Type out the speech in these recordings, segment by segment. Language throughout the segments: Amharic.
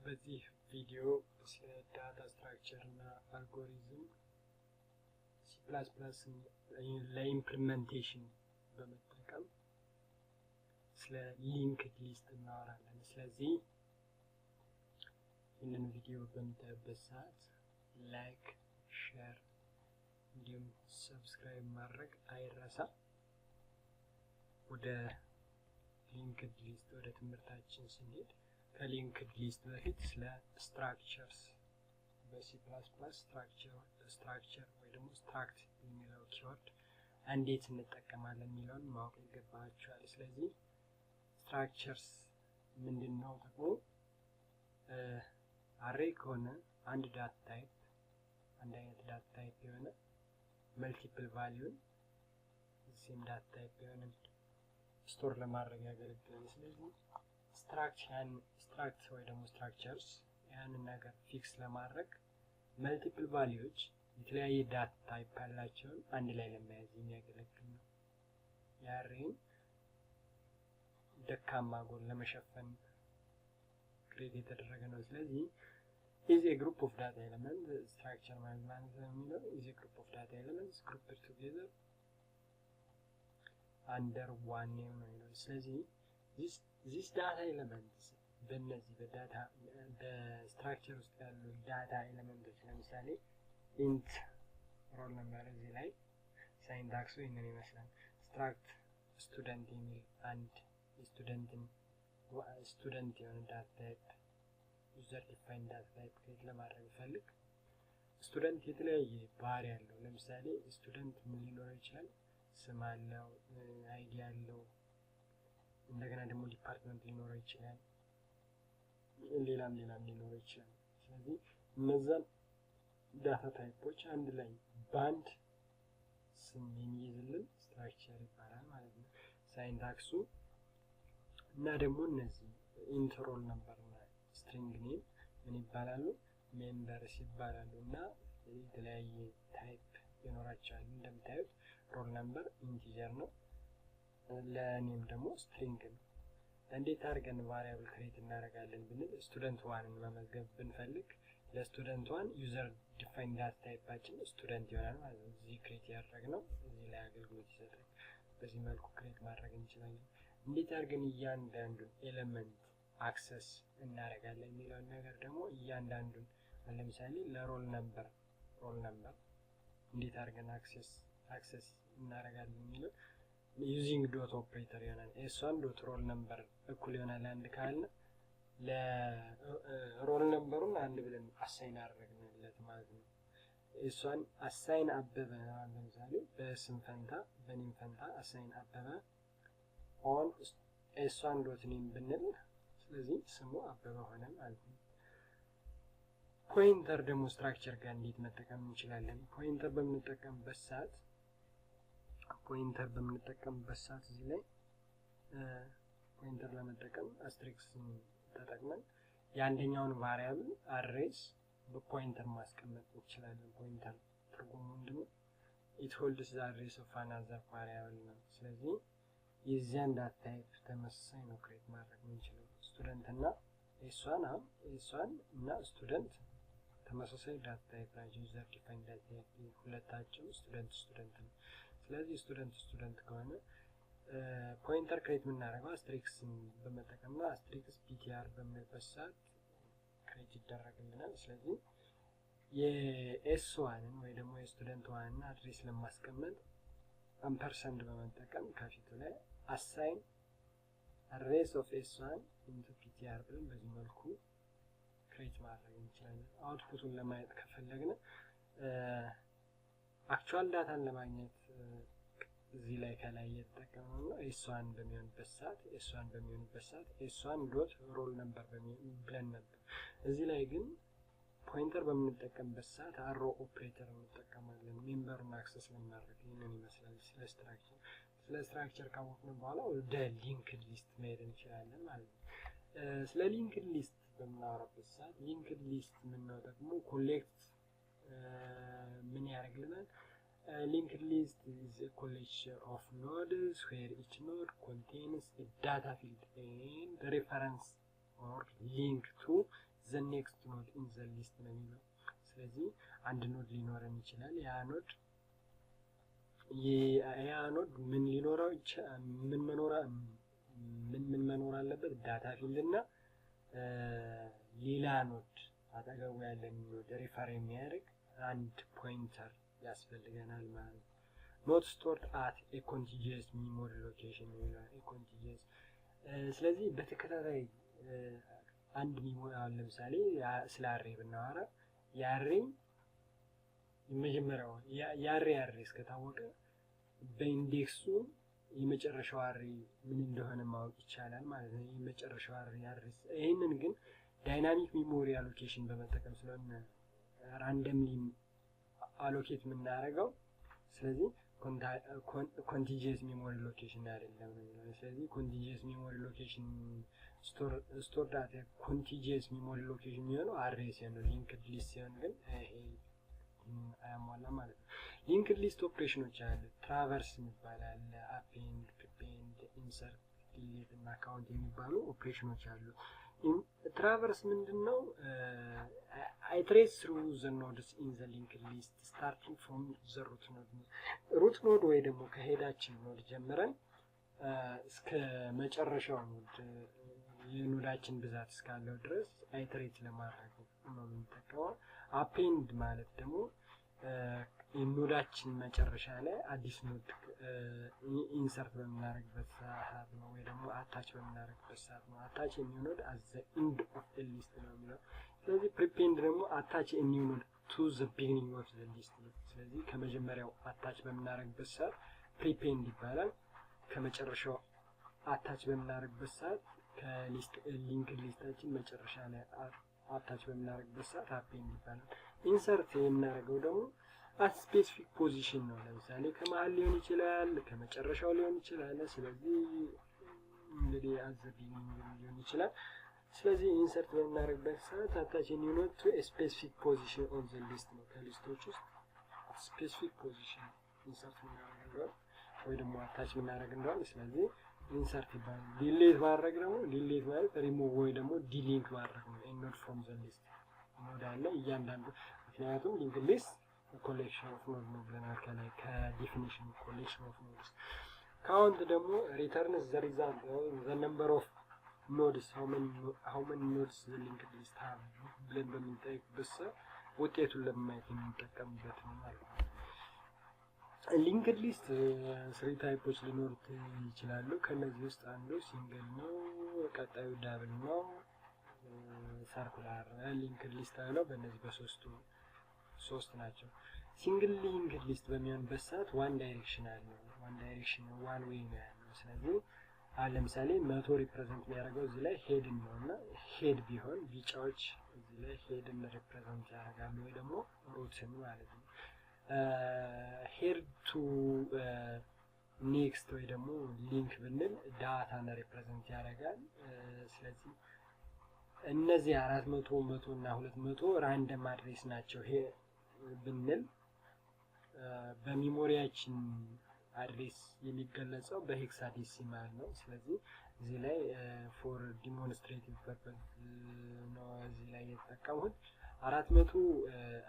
በዚህ ቪዲዮ ስለ data structure እና algorithm C++ ለ implementation በመጠቀም ስለ linked list እናወራለን። ስለዚህ ይህንን ቪዲዮ በምታዩበት ሰዓት like፣ share እንዲሁም subscribe ማድረግ አይረሳ። ወደ linked list ወደ ትምህርታችን ስንሄድ ከ linked list በፊት ስለ structures በ C++ structure ወይ ደግሞ struct የሚለው keyword እንዴት እንጠቀማለን የሚለውን ማወቅ ይገባችኋል። ስለዚህ structures ምንድን ነው ጥቅሙ? Array ከሆነ አንድ data type፣ አንድ አይነት data type የሆነ multiple value ን same data type የሆነ store ለማድረግ ያገለግላል። ስለዚህ struct ወይ ደግሞ structures ያንን ነገር fix ለማድረግ multiple value ዎች የተለያየ data type ያላቸውን አንድ ላይ ለመያዝ የሚያገለግል ነው። የ array ን ደካማ ጎን ለመሸፈን create የተደረገ ነው። ስለዚህ is a group of data element፣ structure ማለት ነው የሚለው is a group of data elements grouped together under one name ነው የሚለው። ስለዚህ this data elements፣ በእነዚህ በ data በ structure ውስጥ ያሉ data element ኦች፣ ለምሳሌ int roll number፣ እዚህ ላይ syntax ኡ ይህንን ይመስላል። Struct student የሚል አንድ student ን student የሆነ data type፣ user defined data type create ለማድረግ ፈልግ student የተለያየ ባህሪ ያለው፣ ለምሳሌ student ምን ሊኖረው ይችላል? ስም አለው፣ ID አለው፣ እንደገና ደግሞ department ሊኖረው ይችላል፣ ሌላም ሌላም ሊኖረው ይችላል። ስለዚህ እነዛን data type ኦች አንድ ላይ በአንድ ስም የሚይዝልን structure ይባላል ማለት ነው። Syntax ኡ እና ደግሞ እነዚህ int roll number እና string name ምን ይባላሉ? Members ይባላሉ እና የተለያየ type ይኖራቸዋል። እንደምታዩት roll number integer ነው፣ ለ name ደግሞ string ነው። እንዴት አድርገን variable create እናደርጋለን ብንል student one ን መመዝገብ ብንፈልግ ለ student one user defined data type ኣችን student ይሆናል ማለት ነው። እዚህ create ያደረግነው እዚህ ላይ አገልግሎት ይሰጣል። በዚህ መልኩ create ማድረግ እንችላለን። እንዴት አድርገን እያንዳንዱን element access እናደርጋለን የሚለውን ነገር ደግሞ እያንዳንዱን ለምሳሌ ለ roll number እንዴት አድርገን access እናደርጋለን የሚለው using dot operator ይሆናል። S1 dot roll number እኩል ይሆናል አንድ ካልን ለ roll number ኡን አንድ ብለን assign አደረግንለት ማለት ነው። S1 assign አበበ፣ ለምሳሌ በስም ፈንታ በ name ፈንታ assign አበበ on S1 dot name ብንል ስለዚህ ስሙ አበበ ሆነ ማለት ነው። Pointer ደግሞ structure ጋር እንዴት መጠቀም እንችላለን? Pointer በምንጠቀምበት ሰዓት እዚህ ላይ pointer ለመጠቀም asterisk ን ተጠቅመን የአንደኛውን variable address በ pointer ማስቀመጥ እንችላለን። Pointer ትርጉሙ ምንድነው? It holds the address of another variable ነው። ስለዚህ የዚያን data type ተመሳሳይ ነው create ማድረግ የምንችለው። Student እና S1፣ አሁን S1 እና student ተመሳሳይ data type ናቸው። User defined data type ሁለታቸው student student ነው። ስለዚህ student student ከሆነ pointer create የምናደርገው asterisk ን በመጠቀም ነው። Asterisk ptr በምንልበት ሰዓት create ይደረግልናል። ስለዚህ የ S1 ን ወይ ደግሞ የ student one ን address ለማስቀመጥ ampersand በመጠቀም ከፊቱ ላይ assign address of S1 into ptr ብለን በዚህ መልኩ create ማድረግ እንችላለን። Output ኡን ለማየት ከፈለግን actual data ን ለማግኘት እዚህ ላይ ከላይ እየተጠቀምነው ነው። S1 በሚሆንበት ሰዓት S1 dot roll number ብለን ነበር። እዚህ ላይ ግን pointer በምንጠቀምበት ሰዓት arrow operator እንጠቀማለን member ኡን access ለማድረግ። ይህንን ይመስላል ስለ structure። ስለ structure ካወቅን በኋላ ወደ linked list መሄድ እንችላለን ማለት ነው። ስለ linked list በምናወራበት ሰዓት linked list ምነው ደግሞ collect ምን ያደርግልናል? Linked list is a collection of nodes where each node contains a data field and reference or link to the next node in the list ነው የሚለው። ስለዚህ አንድ node ሊኖረን ይችላል። ያ node ምን ሊኖረው ምን መኖር ምን ምን መኖር አለበት? Data field እና ሌላ node፣ አጠገቡ ያለን node refer የሚያደርግ አንድ pointer ያስፈልገናል ማለት ነው። Not stored at a contiguous memory location ይላል። Contiguous፣ ስለዚህ በተከታታይ አንድ memory፣ አሁን ለምሳሌ ስለ array ብናወራ የ array የመጀመሪያው የ array address ከታወቀ በ index ኡ የመጨረሻው array ምን እንደሆነ ማወቅ ይቻላል ማለት ነው። የመጨረሻው array address። ይህንን ግን dynamic memory allocation በመጠቀም ስለሆነ randomly allocate የምናደርገው፣ ስለዚህ contiguous memory location አይደለም ነው የሚለው። ስለዚህ contiguous memory location፣ store data contiguous memory location የሚሆነው array ሲሆን ነው። Linked list ሲሆን ግን ይሄ አያሟላም ማለት ነው። Linked list operation ኖች አሉ። Traverse የሚባል አለ፣ append፣ prepend፣ insert፣ delete እና count የሚባሉ ኦፕሬሽኖች አሉ። Traverse ምንድን ነው? Iterate through the nodes in the linked list starting from the root node ነው። Root node ወይ ደግሞ ከ head ኣችን node ጀምረን እስከ መጨረሻው node የ node ኣችን ብዛት እስካለው ድረስ iterate ለማድረግ ነው የምንጠቀመው። Append ማለት ደግሞ የ node ኣችን መጨረሻ ላይ አዲስ node insert በምናደርግበት ሰዓት ነው፣ ወይ ደግሞ attach በምናደርግበት ሰዓት ነው። Attach new node at the end of list ነው የሚለው። ስለዚህ prepend ደግሞ attach new node to the beginning of the list ነው። ስለዚህ ከመጀመሪያው attach በምናደርግበት ሰዓት prepend ይባላል። ከመጨረሻው attach በምናደርግበት ሰዓት፣ ከ list linked list ኣችን መጨረሻ ላይ attach በምናደርግበት ሰዓት append ይባላል። Insert የምናደርገው ደግሞ at specific position ነው። ለምሳሌ ከመሀል ሊሆን ይችላል፣ ከመጨረሻው ሊሆን ይችላል። ስለዚህ እንግዲህ at the beginning ሊሆን ይችላል። ስለዚህ insert በምናደርግበት ሰዓት attach new node to specific position on the list ነው። ከ list ኦች ውስጥ specific position insert የምናደርግ እንደሆነ ወይ ደግሞ attach የምናደርግ እንደሆነ ስለዚህ insert ይባላል። Delete ማድረግ ደግሞ፣ ዲሌት ማለት ሪሙቭ ወይ ደግሞ delink ማድረግ ነው። Node from the list፣ node አለ እያንዳንዱ፣ ምክንያቱም linked list collection of node ነው ብለናል ከላይ ከ definition፣ collection of nodes። Count ደግሞ returns the result, the number of nodes፣ how many nodes the linked list have ብለን በምንጠይቅበት ሰዓት ውጤቱን ለማየት የምንጠቀምበት ነው ማለት ነው። Linked list three type ኦች ሊኖሩት ይችላሉ። ከነዚህ ውስጥ አንዱ single ነው፣ ቀጣዩ double ነው፣ circular linked list ነው። በእነዚህ በሶስቱ ሶስት ናቸው። Single linked list በሚሆንበት ሰዓት one direction አለው። One direction፣ one way ነው ያለው። ስለዚህ አሁን ለምሳሌ 100 represent የሚያደርገው እዚህ ላይ head ን ነው እና head ቢሆን ቢጫዎች እዚህ ላይ head ን represent ያደርጋሉ ወይ ደግሞ root ን ማለት ነው። Head to next ወይ ደግሞ link ብንል data ን represent ያደርጋል። ስለዚህ እነዚህ 400፣ 100 እና 200 random address ናቸው ብንል በ memory ያችን address የሚገለጸው በ hexadecimal ነው። ስለዚህ እዚህ ላይ for demonstrative purpose ነው እዚህ ላይ የተጠቀሙት። 400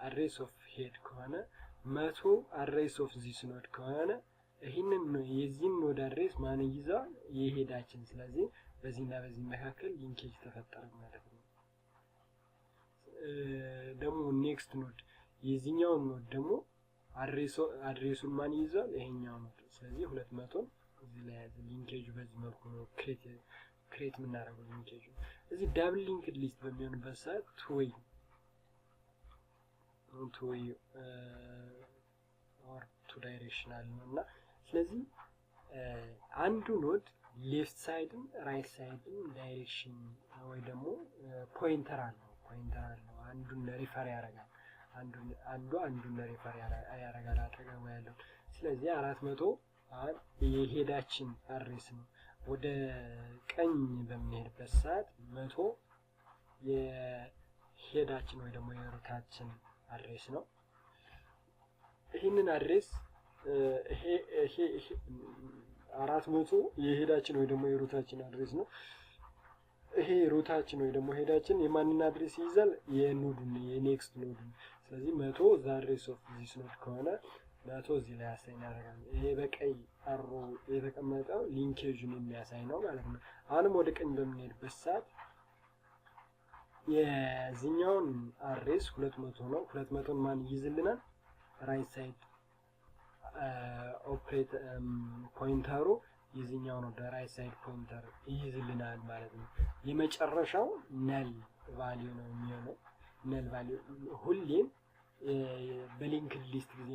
address of head ከሆነ፣ 100 address of this node ከሆነ ይህንን የዚህን node address ማን ይይዘዋል? የ head ኣችን። ስለዚህ በዚህና በዚህ መካከል linkage ተፈጠረ ማለት ነው። ደግሞ next node የዚህኛውን node ደግሞ address ኡን ማን ይይዘዋል? ይሄኛው node። ስለዚህ 200ን እዚህ ላይ ያዘ። Linkage ኡ በዚህ መልኩ ነው create የምናደርገው linkage ኡ። እዚህ double linked list በሚሆንበት ሰዓት two way or two directional ነው እና ስለዚህ አንዱ node left side ም right side ም direction ወይ ደግሞ pointer አለው። አንዱን refer ያደርጋል። አንዱ አንዱን refer ያደርጋል አጠገቡ ያለው። ስለዚህ 400 የ head ኣችን address ነው። ወደ ቀኝ በምንሄድበት ሰዓት 100 የ head ኣችን ወይ ደግሞ የ root ኣችን address ነው። ይህንን address ይሄ 400 የ head ኣችን ወይ ደግሞ የ root ኣችን address ነው። ይሄ root ኣችን ወይ ደግሞ head ኣችን የማንን address ይይዛል? የ node ኡን፣ የ next node ኡን። ስለዚህ 100 the address of this node ከሆነ 100 እዚህ ላይ assign ያደርጋል። ይሄ በቀይ arrow የተቀመጠው linkage ኡን የሚያሳይ ነው ማለት ነው። አሁንም ወደ ቀኝ በምንሄድበት ሰዓት የዚህኛውን address 200 ነው። 200ን ማን ይይዝልናል? Right side operate pointer ኡ የዚህኛው ነው፣ right side pointer ይይዝልናል ማለት ነው። የመጨረሻው null value ነው የሚሆነው። Null value ሁሌም በ linked list ጊዜ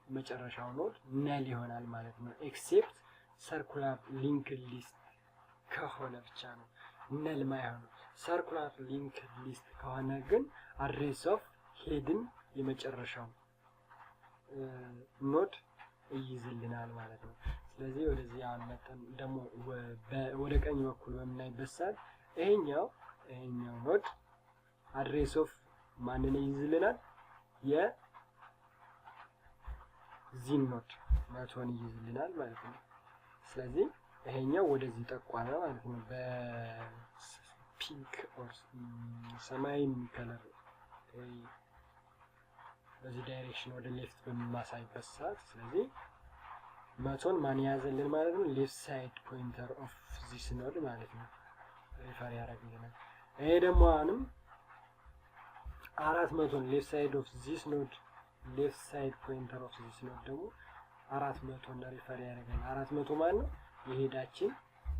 መጨረሻው node null ይሆናል ማለት ነው። Except circular linked list ከሆነ ብቻ ነው null ማይሆነው። Circular linked list ከሆነ ግን address of head ን የመጨረሻው node ይይዝልናል ማለት ነው። ስለዚህ ወደዚህ አሁን መጠን ደግሞ ወደ ቀኝ በኩል በምናይበት ሰዓት ይሄኛው node address of ማንን ይይዝልናል? የዚህን node 100ን ይይዝልናል ማለት ነው። ስለዚህ ይሄኛው ወደዚህ ጠቋመ ማለት ነው። በ pink or ሰማያዊ color በዚህ direction ወደ left በማሳይበት ሰዓት፣ ስለዚህ 100ን ማን የያዘልን ማለት ነው? Left side pointer of this node ማለት ነው። Refer ያደርግልናል። ይሄ ደግሞ አሁንም 400ን left side of this node፣ left side pointer of this node ደግሞ 400ን refer ያደርጋል። 400 ማለት ነው የ head ኣችን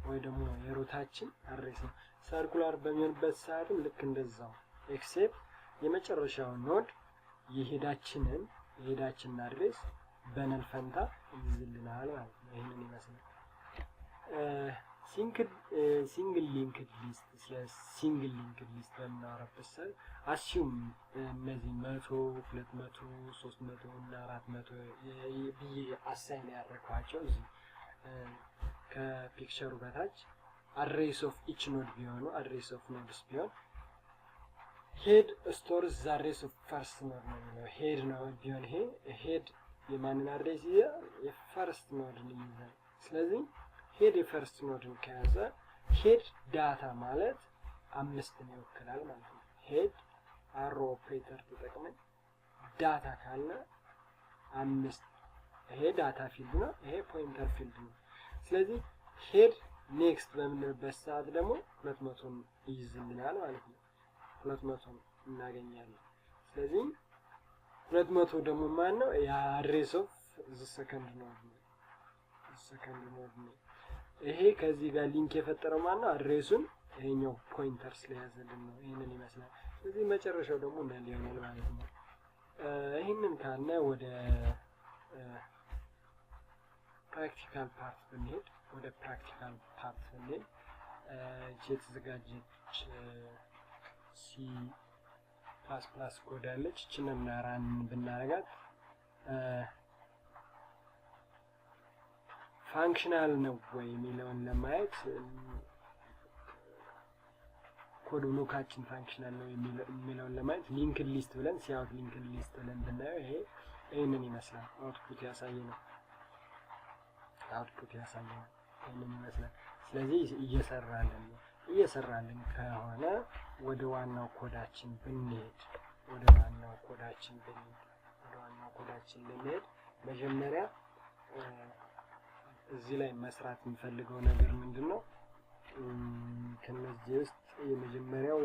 ወይ ደግሞ የ root ኣችን address ነው። Circular በሚሆንበት ሰዓትም ልክ እንደዛው፣ except የመጨረሻው node የ head ኣችንን address በ null ፈንታ ይይዝልናል ማለት ነው። ይህንን ይመስላል። Single linked list፣ ስለ single linked list በምናወራበት ሰዓት assume እነዚህ 100፣ 200፣ 300 እና 400 ብዬ assign ያደረግኳቸው እዚህ ከ picture ኡ በታች address of each node ቢሆኑ፣ address of nodes ቢሆን፣ head stores the address of first node ነው የሚለው። Head ነው ቢሆን ይሄ head የማንን address ይይዛል? የ first node ን ይይዛል። ስለዚህ head የ first node ን ከያዘ head data ማለት አምስትን ይወክላል ማለት ነው። Head arrow operator ተጠቅመን data ካለ አምስት፣ ይሄ data field ነው፣ ይሄ pointer field ነው። ስለዚህ head next በምንልበት ሰዓት ደግሞ 200ን ይይዝልናል ማለት ነው። 200 እናገኛለን። ስለዚህ 200 ደግሞ ማን ነው? የ address of the second node ነው። Second node ነው። ይሄ ከዚህ ጋር link የፈጠረው ማን ነው? Address ኡን ይሄኛው pointer ስለያዘልን ነው። ይህንን ይመስላል። ስለዚህ መጨረሻው ደግሞ null ይሆናል ማለት ነው። ይህንን ካልነ ወደ practical part ብንሄድ የተዘጋጀች C++ code አለች። ይችንን run ብናረጋት functional ነው ወይ የሚለውን ለማየት፣ code block ኣችን functional ነው የሚለውን ለማየት linked list ብለን cout linked list ብለን ብናየው ይሄ ይህንን ይመስላል። Output ያሳየናል። Output ያሳየናል። ይህንን ይመስላል። ስለዚህ እየሰራልን ነው። እየሰራልን ከሆነ ወደ ዋናው ኮዳችን ብንሄድ መጀመሪያ እዚህ ላይ መስራት የምፈልገው ነገር ምንድን ነው? ከነዚህ ውስጥ የመጀመሪያው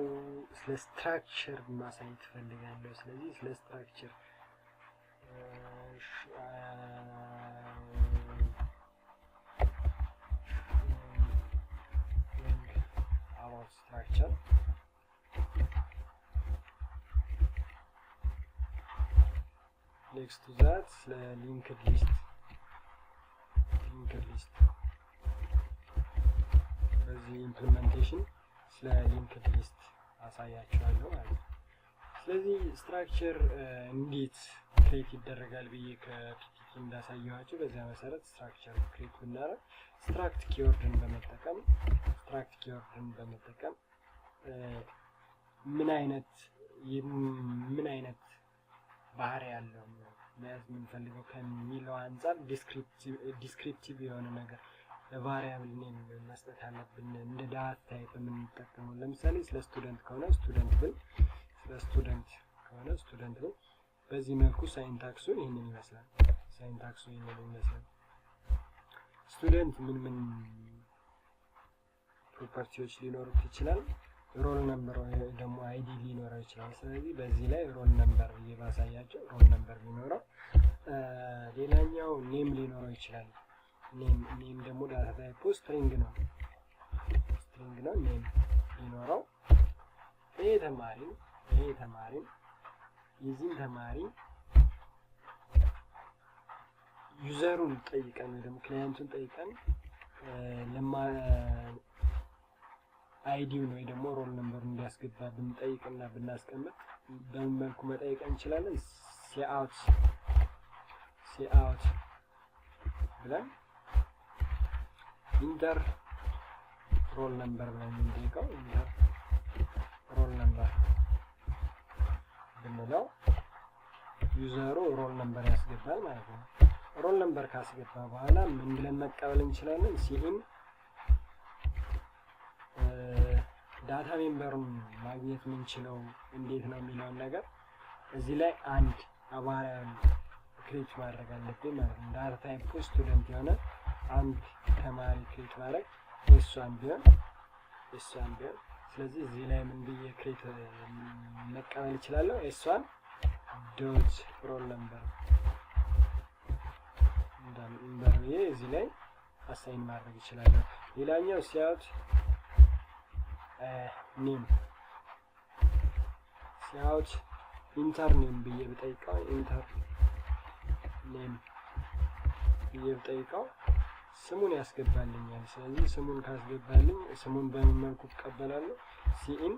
ስለ structure ማሳየት እፈልጋለሁ። ስለዚህ ስለ structure about structure. Next to that ስለ linked list በዚህ implementation ስለ linked list አሳያችኋለሁ ማለት ነው። ስለዚህ structure እንዴት create ይደረጋል ብዬ ከ PPT እንዳሳየኋቸው በዚያ መሰረት structure create ብናደርግ struct keyword ን በመጠቀም ምን አይነት ባህሪ ያለው ነው መያዝ የምንፈልገው ከሚለው አንጻር descriptive የሆነ ነገር ለ variable name መስጠት ያለብን እንደ data type የምንጠቀመው ለምሳሌ ስለ student ከሆነ student ብል፣ ስለ student ከሆነ student ብል። በዚህ መልኩ syntax ኡ ይህንን ይመስላል። Syntax ኡ ይህንን ይመስላል። Student ምን ምን property ዎች ሊኖሩት ይችላል? Roll number ደግሞ ID ሊኖረው ይችላል። ስለዚህ በዚህ ላይ roll number ብዬ ባሳያቸው roll number ቢኖረው፣ ሌላኛው name ሊኖረው ይችላል። Name ደግሞ data type ኡ string ነው፣ string ነው። Name ሊኖረው ይሄ ተማሪ የዚህን ተማሪ user ኡን ጠይቀን ወይ ደግሞ client ኡን ጠይቀን ለማ ID ውን ወይ ደግሞ roll number ኡን እንዲያስገባ ብንጠይቅና ብናስቀምጥ በምን መልኩ መጠየቅ እንችላለን? Cout ብለን enter roll number ብለን የምንጠይቀው፣ enter roll number ብንለው user ኡ roll number ያስገባል ማለት ነው። Roll number ካስገባ በኋላ ምን ብለን መቀበል እንችላለን? Cin data member ኡን ማግኘት የምንችለው እንዴት ነው የሚለውን ነገር እዚህ ላይ አንድ variable create ማድረግ አለብኝ ማለት ነው። Data type student የሆነ አንድ ተማሪ create ማድረግ S1 ቢሆን፣ ስለዚህ እዚህ ላይ ምን ብዬ create መቀበል እችላለሁ? S1 dot roll number ብዬ እዚህ ላይ assign ማድረግ እችላለሁ። ሌላኛው cout name፣ cout enter name ብዬ ብጠይቀው፣ enter name ብዬ ብጠይቀው ስሙን ያስገባልኛል። ስለዚህ ስሙን ካስገባልኝ ስሙን በምን መልኩ እቀበላለሁ? Cin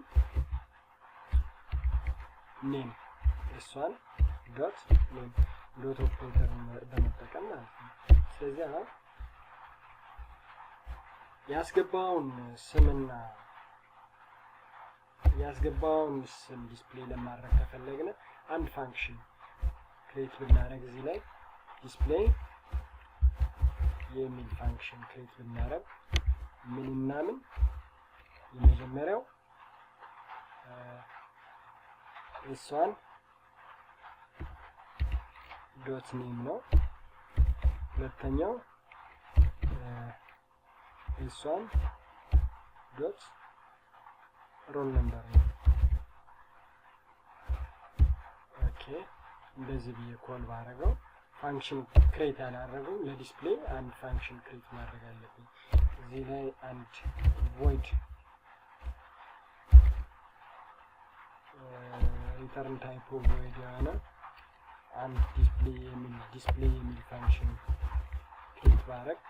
name S1 dot name፣ dot operator በመጠቀም ማለት ነው። ስለዚህ አሁን ያስገባውን ስም display ለማድረግ ከፈለግን አንድ function create ብናደረግ፣ እዚህ ላይ display የሚል function create ብናደረግ ምንና ምን? የመጀመሪያው S1 dot name ነው። ሁለተኛው S1 dot roll number ነው። Okay፣ እንደዚህ ብዬ call ባረገው function create ያላደረገው ለ display አንድ function create ማድረግ አለብኝ። እዚህ ላይ አንድ void return type void የሆነ አንድ display የሚል function create ባረግ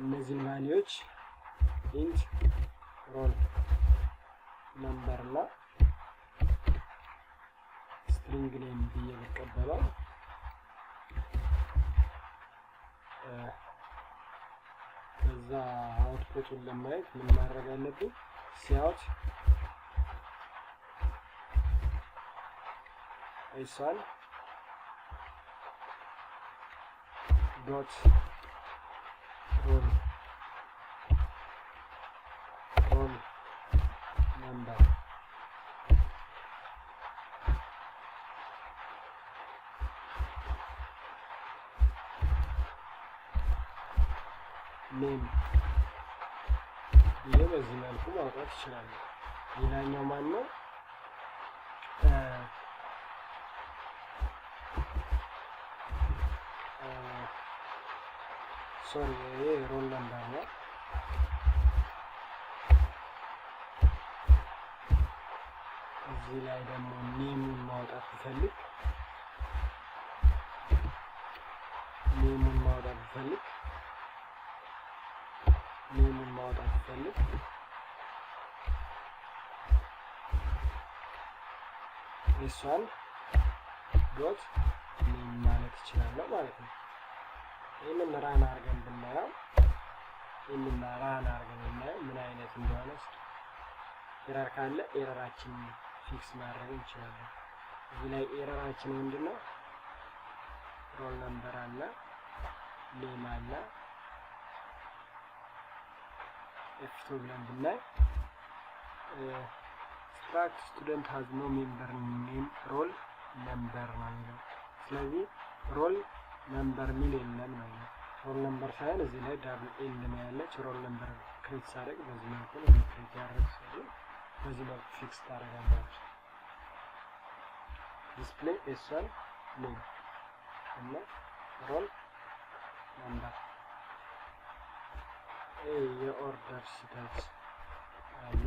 እነዚህን value ዎች int roll number እና string name ብዬ ብቀበለው፣ ከዛ output ኡን ለማየት ምን ማድረግ አለብኝ? Cout S1 dot roll number name ብዬ በዚህ መልኩ ማውጣት ይችላሉ። ሌላኛው ማን ነው? Sorry፣ ይሄ roll number ነው። እዚህ ላይ ደግሞ name ኡን ማውጣት ብፈልግ፣ name ኡን ማውጣት ብፈልግ፣ name ኡን ማውጣት ብፈልግ S1 dot name ማለት እችላለሁ ማለት ነው። ይህንን run አድርገን ብናየው፣ ይህንን run አድርገን ብናየው ምን አይነት እንደሆነ እስኪ error ካለ error ኣችን fix ማድረግ እንችላለን። እዚህ ላይ error ኣችን ምንድን ነው? Roll number አለ፣ name አለ። F2 ብለን ብናይ struct student has no member name roll number ነው የሚለው። ስለዚህ roll number ሚል የለም ነው የሚለው። Roll number ሳይሆን እዚህ ላይ double L ነው ያለች። Roll number create ሳደርግ በዚህ መልኩ ነው create ያደረግ። ስለዚህ በዚህ መልኩ fix ታደርጋላችሁ። Display S1 name እና roll number የ order ስህተት አለ።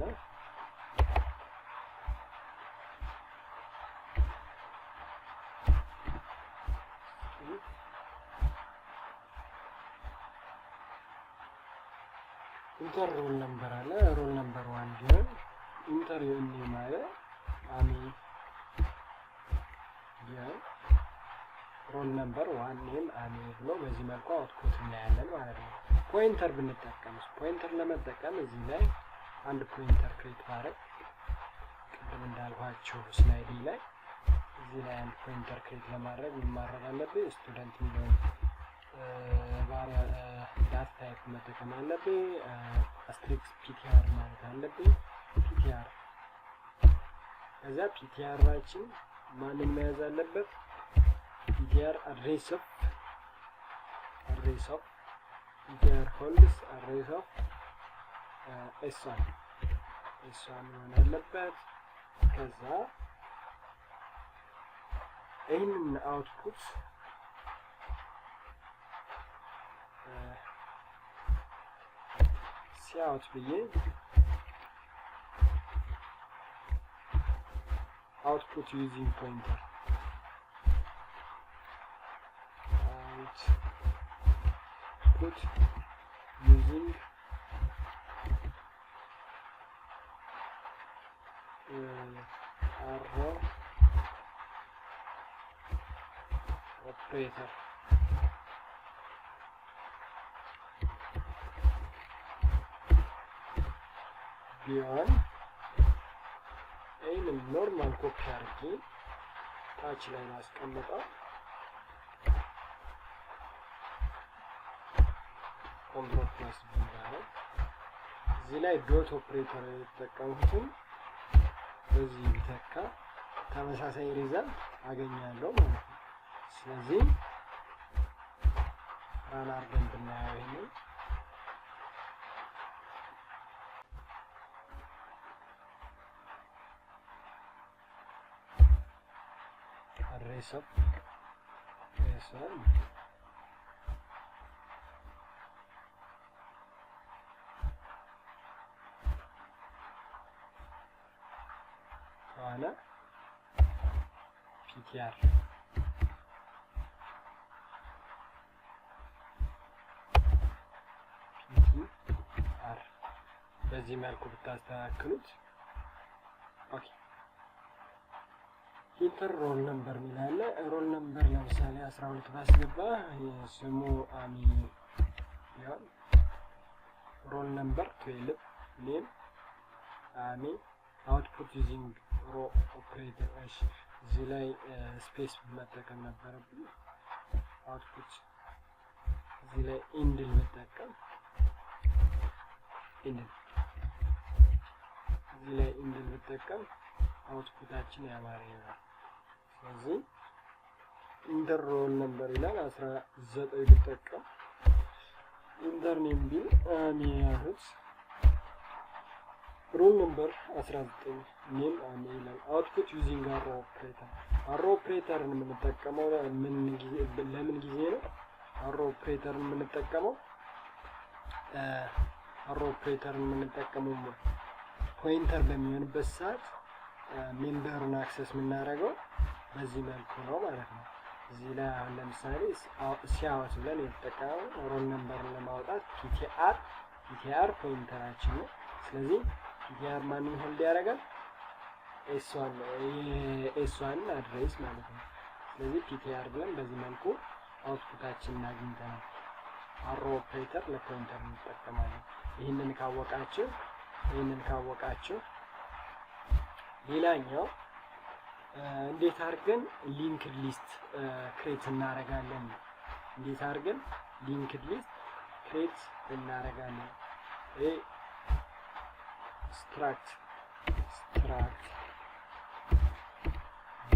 Enter roll number አለ። Roll number 1 ቢሆን enter your name አለ፣ አሚ ቢሆን roll number 1 name አሚ ብሎ በዚህ መልኩ output እናያለን ማለት ነው። Pointer ብንጠቀምስ? Pointer ለመጠቀም እዚህ ላይ አንድ pointer create ማድረግ፣ ቅድም እንዳልኳችሁ slide ላይ፣ እዚህ ላይ አንድ pointer create ለማድረግ ምን ማድረግ አለብኝ? Student የሚለውን data type መጠቀም አለብኝ። Asterisk ptr ማለት አለብኝ። ptr፣ ከዚያ ptr ኣችን ማንን መያዝ አለበት? ptr address of ptr holds address of S1፣ S1 መሆን አለበት። ከዛ ይህንን output cout ብዬ output using pointer፣ output using arrow operator ቢሆን ይህንን normal copy አድርጌ ታች ላይ ላስቀምጠው፣ control plus V ባረግ እዚህ ላይ dot operator የተጠቀምኩትን በዚህ ቢተካ ተመሳሳይ result አገኛለሁ ማለት ነው። ስለዚህ run አድርገን ብናየው ይሄንን address of S1 ከሆነ ptr ptr በዚህ መልኩ ብታስተካክሉት okay። Enter roll number የሚል አለ። Roll number ለምሳሌ 12 ባስገባ ስሙ አሚ ቢሆን roll number 12 name አሚ output using arrow operator። እሺ፣ እዚህ ላይ space መጠቀም ነበረብኝ። Output እዚህ ላይ endl ብጠቀም፣ endl፣ እዚህ ላይ endl ብጠቀም output ኣችን ያማረ ይሆናል። ስለዚህ enter roll number ይላል፣ 19 ብጠቀም enter name ቢል አሚ ያሉት roll number 19 name አሚ ይላል። Output using arrow operator። Arrow operator ን የምንጠቀመው ለምን ጊዜ ነው? Arrow operator ን የምንጠቀመው arrow operator ን የምንጠቀመው pointer በሚሆንበት ሰዓት member ኡን access የምናደርገው በዚህ መልኩ ነው ማለት ነው። እዚህ ላይ አሁን ለምሳሌ cout ብለን የተጠቀመው roll number ን ለማውጣት ptr፣ ptr pointer ኣችን ነው። ስለዚህ ptr ማንን hold ያደርጋል? S1፣ የ S1 ን address ማለት ነው። ስለዚህ ptr ብለን በዚህ መልኩ output ኣችንን አግኝተናል። Arrow operator ለ pointer እንጠቀማለን። ይህንን ካወቃችሁ ሌላኛው እንዴት አድርገን linked list create እናደርጋለን? እንዴት አድርገን linked list create እናደርጋለን? ይሄ struct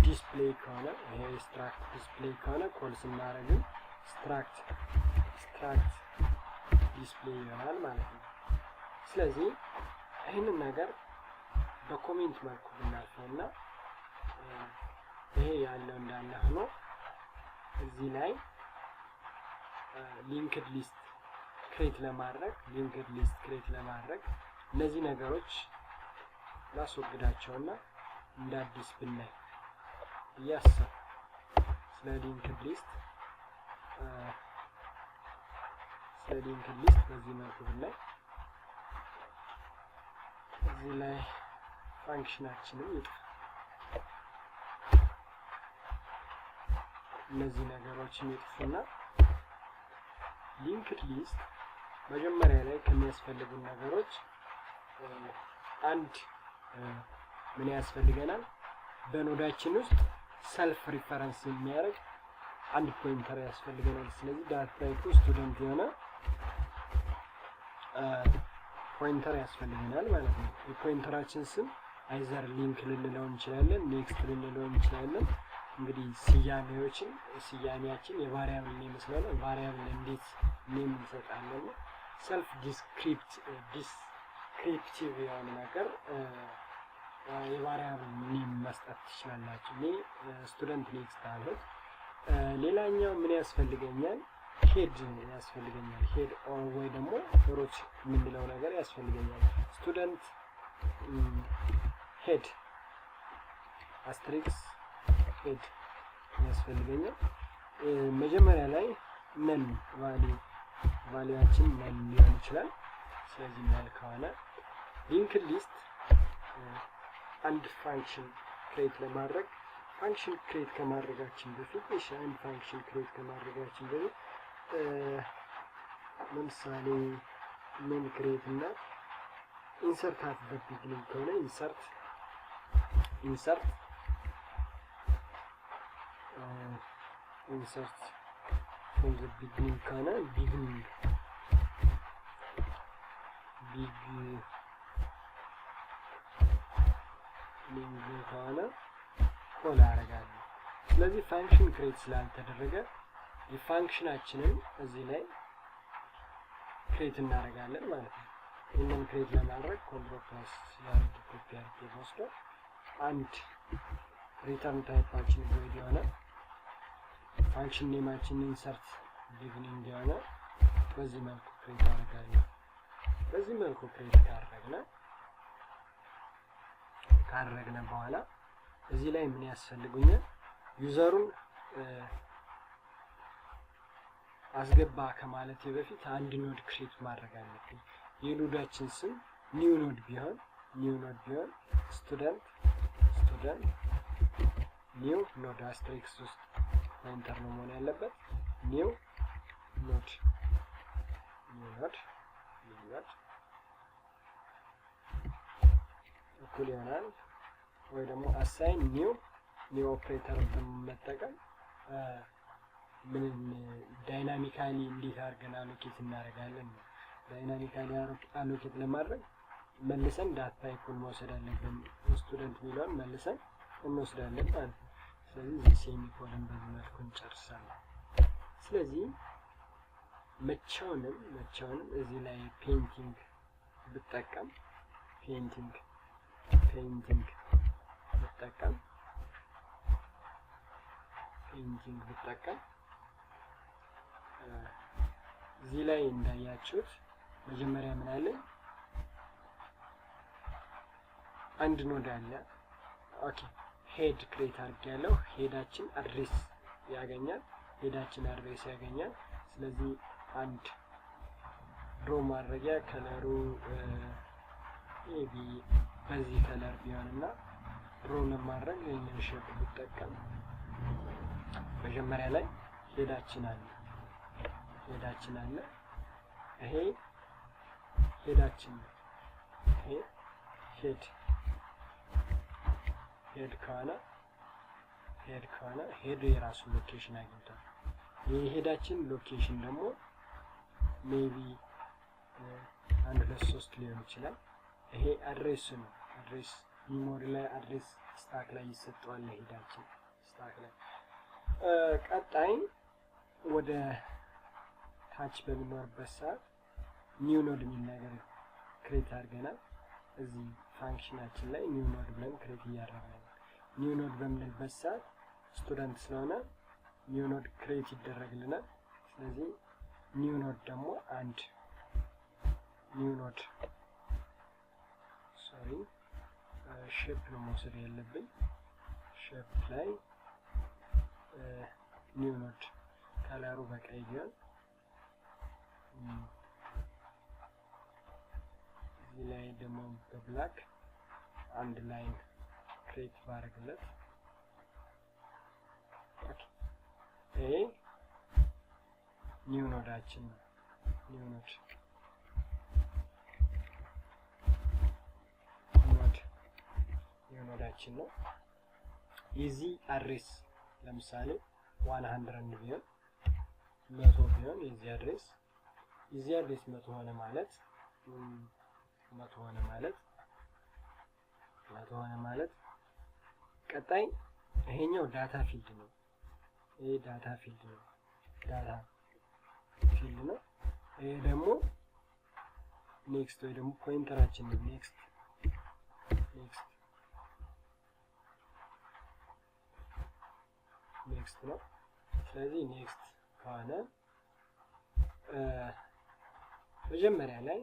display ከሆነ፣ ይሄ struct display ከሆነ call ስናደርግም struct display ይሆናል ማለት ነው። ስለዚህ ይህንን ነገር በ comment መልኩ ብናልፈው እና ይሄ ያለው እንዳለ ሆኖ እዚህ ላይ linked list create ለማድረግ፣ linked list create ለማድረግ እነዚህ ነገሮች ላስወግዳቸውና እንደ አዲስ ብናይ እያሰብ ስለ linked list በዚህ መልኩ ብናይ እዚህ ላይ function ኣችንም ይጥፋ። እነዚህ ነገሮችን ይጥፉና linked list መጀመሪያ ላይ ከሚያስፈልጉን ነገሮች አንድ ምን ያስፈልገናል? በ node ኣችን ውስጥ self reference የሚያደርግ አንድ pointer ያስፈልገናል። ስለዚህ data type ኡ student የሆነ pointer ያስፈልገናል ማለት ነው። የ pointer ኣችን ስም either link ልንለው እንችላለን፣ next ልንለው እንችላለን። እንግዲህ ስያሜያችን የ variable name ስለሆነ variable እንዴት name እንሰጣለን? Self descriptive የሆነ ነገር የ variable name መስጠት ትችላላችሁ። እኔ student next አልሁት። ሌላኛው ምን ያስፈልገኛል? Head ያስፈልገኛል። Head ወይ ደግሞ root የምንለው ነገር ያስፈልገኛል። Student head asterisk head ያስፈልገኛል። መጀመሪያ ላይ null value ኣችን null ሊሆን ይችላል። ስለዚህ null ከሆነ linked list አንድ function create ለማድረግ፣ function create ከማድረጋችን በፊት፣ እሺ፣ አንድ function create ከማድረጋችን በፊት ለምሳሌ ምን create እና insert at the beginning ከሆነ insert from the beginning ከሆነ beginning ከሆነ call አደርጋለሁ። ስለዚህ function create ስላልተደረገ የ function ኣችንን እዚህ ላይ create እናደርጋለን ማለት ነው። ይህንን create ለማድረግ control plus ያርግ ኮፒ አድርጌ ወስዶ አንድ return type ኣችን void የሆነ፣ function name ኣችን insert beginning የሆነ በዚህ መልኩ create አደርጋለሁ። በዚህ መልኩ create ካደረግነ በኋላ እዚህ ላይ ምን ያስፈልጉኛል? User ኡን አስገባ ከማለቴ በፊት አንድ node create ማድረግ አለብኝ። የ node ኣችን ስም new node ቢሆን student new node asterisk ውስጥ pointer ነው መሆን ያለበት። New node እኩል ይሆናል ወይ ደግሞ assign new operator በመጠቀም ምን dynamically እንዴት አድርገን allocate እናደርጋለን ነው። Dynamically allocate ለማድረግ መልሰን data type ኡን መውሰድ አለብን። Student የሚለውን መልሰን እንወስዳለን ማለት ነው። ስለዚህ እዚህ semicolon በዚህ መልኩ እንጨርሳለን። ስለዚህ መቼውንም እዚህ ላይ painting ብጠቀም እዚህ ላይ እንዳያችሁት መጀመሪያ ምን አለ? አንድ node አለ። Okay, head create አድርጌያለሁ። Head ኣችን address ያገኛል። Head ኣችን address ያገኛል። ስለዚህ አንድ draw ማድረጊያ color ኡ maybe በዚህ color ቢሆን እና draw ለማድረግ ይህንን shape ብጠቀም መጀመሪያ ላይ head ኣችን አለ። ይሄ head ኣችን ነው። ይሄ head ከሆነ head የራሱን location አግኝቷል። የ head ኣችን location ደግሞ maybe አንድ፣ ሁለት፣ ሶስት ሊሆን ይችላል። ይሄ address ነው። Address memory ላይ address stack ላይ ይሰጠዋል ለ head ኣችን stack ላይ። ቀጣይ ወደ ታች በሚኖርበት ሰዓት new node የሚል ነገር create አድርገናል። እዚህ function ኣችን ላይ new node ብለን create እያደረግን ነው። New node በምንልበት ሰዓት student ስለሆነ new node create ይደረግልናል። ስለዚህ new node ደግሞ አንድ new node፣ sorry፣ shape ነው መውሰድ ያለብኝ። Shape ላይ new node color ኡ በቀይ ቢሆን፣ እዚህ ላይ ደግሞ በ black አንድ line create ባደርግለት፣ ይሄ new node ኣችን ነው። New node new node ኣችን ነው። የዚህ address ለምሳሌ 100 ቢሆን፣ 100 ቢሆን፣ የዚህ address 100 ሆነ ማለት፣ 100 ሆነ ማለት፣ 100 ሆነ ማለት ቀጣይ ይሄኛው data field ነው። ይሄ data field ነው። Data field ነው። ይሄ ደግሞ next ወይ ደግሞ pointer ኣችን ነው። Next ነው። ስለዚህ next ከሆነ መጀመሪያ ላይ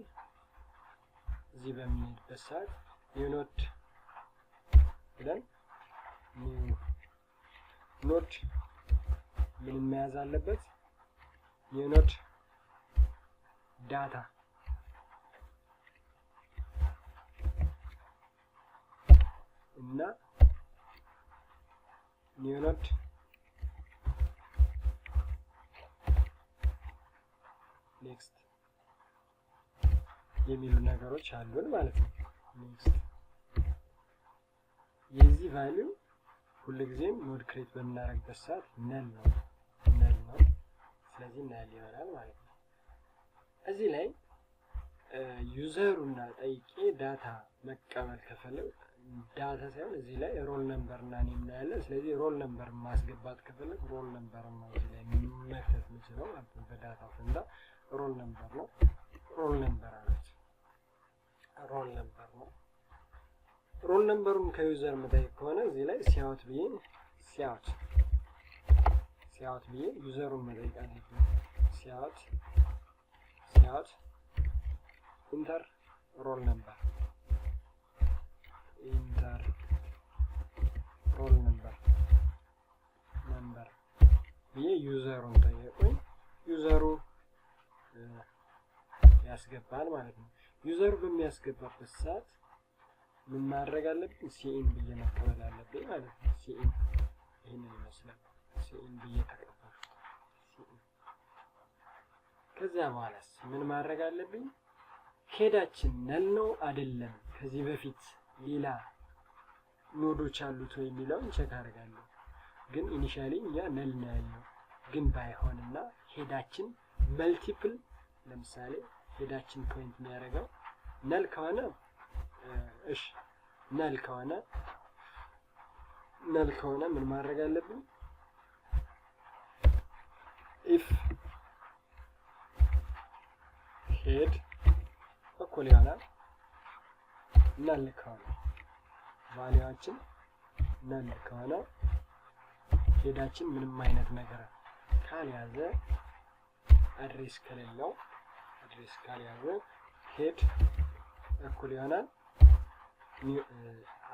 እዚህ በምንሄድበት ሰዓት new node ብለን new node ምን መያዝ አለበት? New node data እና new node next የሚሉ ነገሮች አሉን ማለት ነው። Next የዚህ value ሁልጊዜም node create በምናደርግበት ሰዓት null ነው፣ null ነው። ስለዚህ null ይሆናል ማለት ነው። እዚህ ላይ user ኡና ጠይቄ data መቀበል ከፈለግ፣ data ሳይሆን እዚህ ላይ roll number እና name ነው ያለ። ስለዚህ roll number ማስገባት ከፈለግ roll number ነው እዚህ ላይ መክተት የምችለው ማለት ነው። በ data ፈንታ roll number ነው። Roll number አሉት። Roll number ነው። Roll number ኡን ከ user መጠየቅ ከሆነ እዚህ ላይ cout ብዬ user ኡን መጠየቅ አለብኝ። Cout enter roll number፣ enter roll number ብዬ user ኡን ጠየቁኝ። User ኡ ያስገባል ማለት ነው። User ኡ በሚያስገባበት ሰዓት ምን ማድረግ አለብኝ? Cin ብዬ መቀበል አለብኝ ማለት ነው። Cin ይህንን ይመስላል። Cin ብዬ ተቀበልኩት። Cin ከዚያ በኋላስ ምን ማድረግ አለብኝ? Head ኣችን null ነው አይደለም፣ ከዚህ በፊት ሌላ node ኦች አሉት ወይ የሚለውን check አደርጋለሁ። ግን initially እኛ null ነው ያለው። ግን ባይሆንና head ኣችን multiple፣ ለምሳሌ head ኣችን point የሚያደርገው null ከሆነ፣ እሺ፣ null ከሆነ ምን ማድረግ አለብኝ? If head እኩል ይሆናል null ከሆነ፣ value ኣችን null ከሆነ፣ head ኣችን ምንም አይነት ነገር ካልያዘ፣ address ከሌለው፣ address ካልያዘ head እኩል ይሆናል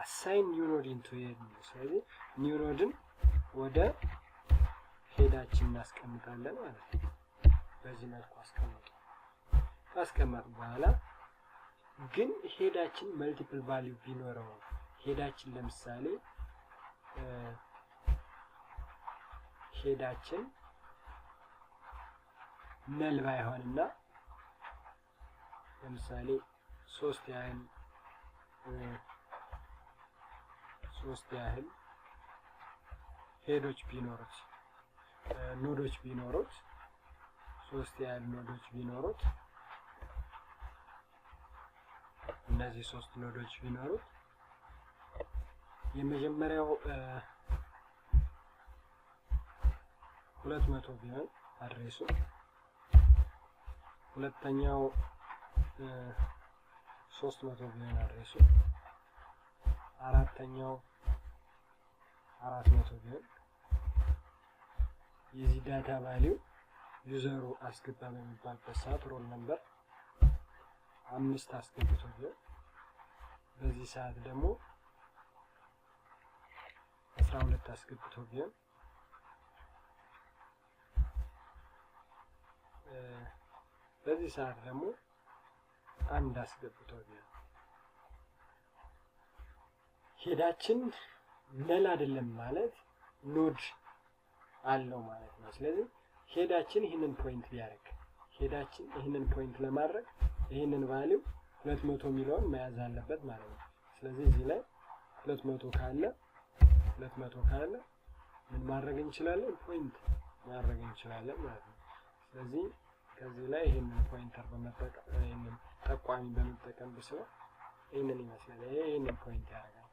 assign new node into head ነው። ስለዚህ new node ን ወደ head ኣችን እናስቀምጣለን ማለት ነው። በዚህ መልኩ አስቀምጡ። ካስቀመጥ በኋላ ግን head ኣችን multiple value ቢኖረው፣ head ኣችን ለምሳሌ head ኣችን null ባይሆንና ለምሳሌ ሶስት ያህል head ኦች ቢኖሩት፣ node ኦች ቢኖሩት፣ ሶስት ያህል node ኦች ቢኖሩት እና እነዚህ ሶስት node ኦች ቢኖሩት የመጀመሪያው 200 ቢሆን address ኡ፣ ሁለተኛው 300 ቢሆን address ኡ፣ አራተኛው 400 ቢሆን የዚህ data value user ኡ አስገባ በሚባልበት ሰዓት roll number 5 አስገብቶ ቢሆን፣ በዚህ ሰዓት ደግሞ 12 አስገብቶ ቢሆን፣ በዚህ ሰዓት ደግሞ 1 አስገብቶ ቢሆን head ኣችን null አይደለም ማለት node አለው ማለት ነው። ስለዚህ head ኣችን ይህንን point ቢያደርግ፣ head ኣችን ይህንን point ለማድረግ ይህንን value 200 የሚለውን መያዝ አለበት ማለት ነው። ስለዚህ እዚህ ላይ 200 ካለ፣ 200 ካለ ምን ማድረግ እንችላለን? Point ማድረግ እንችላለን ማለት ነው። ስለዚህ ከዚህ ላይ ይህንን pointer በመጠቀም፣ ይህንን ጠቋሚ በመጠቀም ብስለው ይህንን ይመስላል። ይሄ ይህንን point ያደርጋል።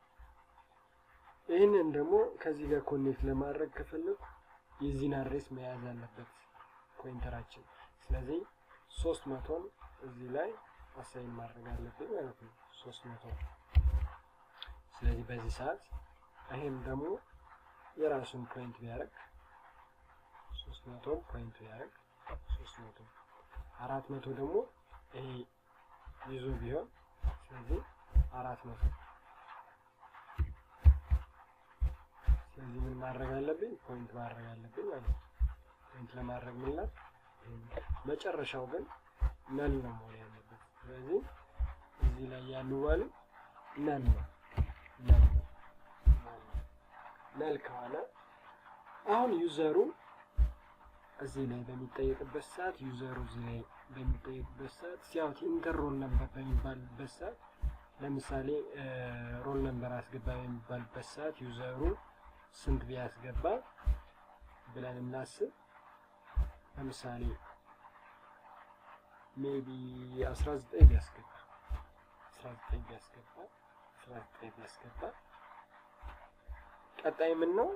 ይህንን ደግሞ ከዚህ ጋር connect ለማድረግ ከፈለኩ የዚህን address መያዝ አለበት pointer ኣችን። ስለዚህ 300ን እዚህ ላይ assign ማድረግ አለብኝ ማለት ነው። 300። ስለዚህ በዚህ ሰዓት ይሄም ደግሞ የራሱን point ቢያደርግ፣ 300 point ቢያደርግ 300፣ 400 ደግሞ ይሄ ይዞ ቢሆን ስለዚህ 400። ስለዚህ ምን ማድረግ አለብኝ? Point ማድረግ አለብኝ ማለት ነው። Point ለማድረግ ምን ላድርግ? መጨረሻው ግን null ነው መሆን ያለበት። ስለዚህ እዚህ ላይ ያሉ value null ነው፣ null ነው፣ null ነው። Null ከሆነ አሁን user ኡ እዚህ ላይ በሚጠየቅበት ሰዓት፣ user ኡ እዚህ ላይ በሚጠየቅበት ሰዓት፣ cout enter roll number በሚባልበት ሰዓት፣ ለምሳሌ roll number አስገባ በሚባልበት ሰዓት user ኡ ስንት ቢያስገባ ብለን እናስብ። ለምሳሌ maybe 19 ቢያስገባ፣ 19 ቢያስገባ፣ 19 ቢያስገባ ቀጣይ ምን ነው፣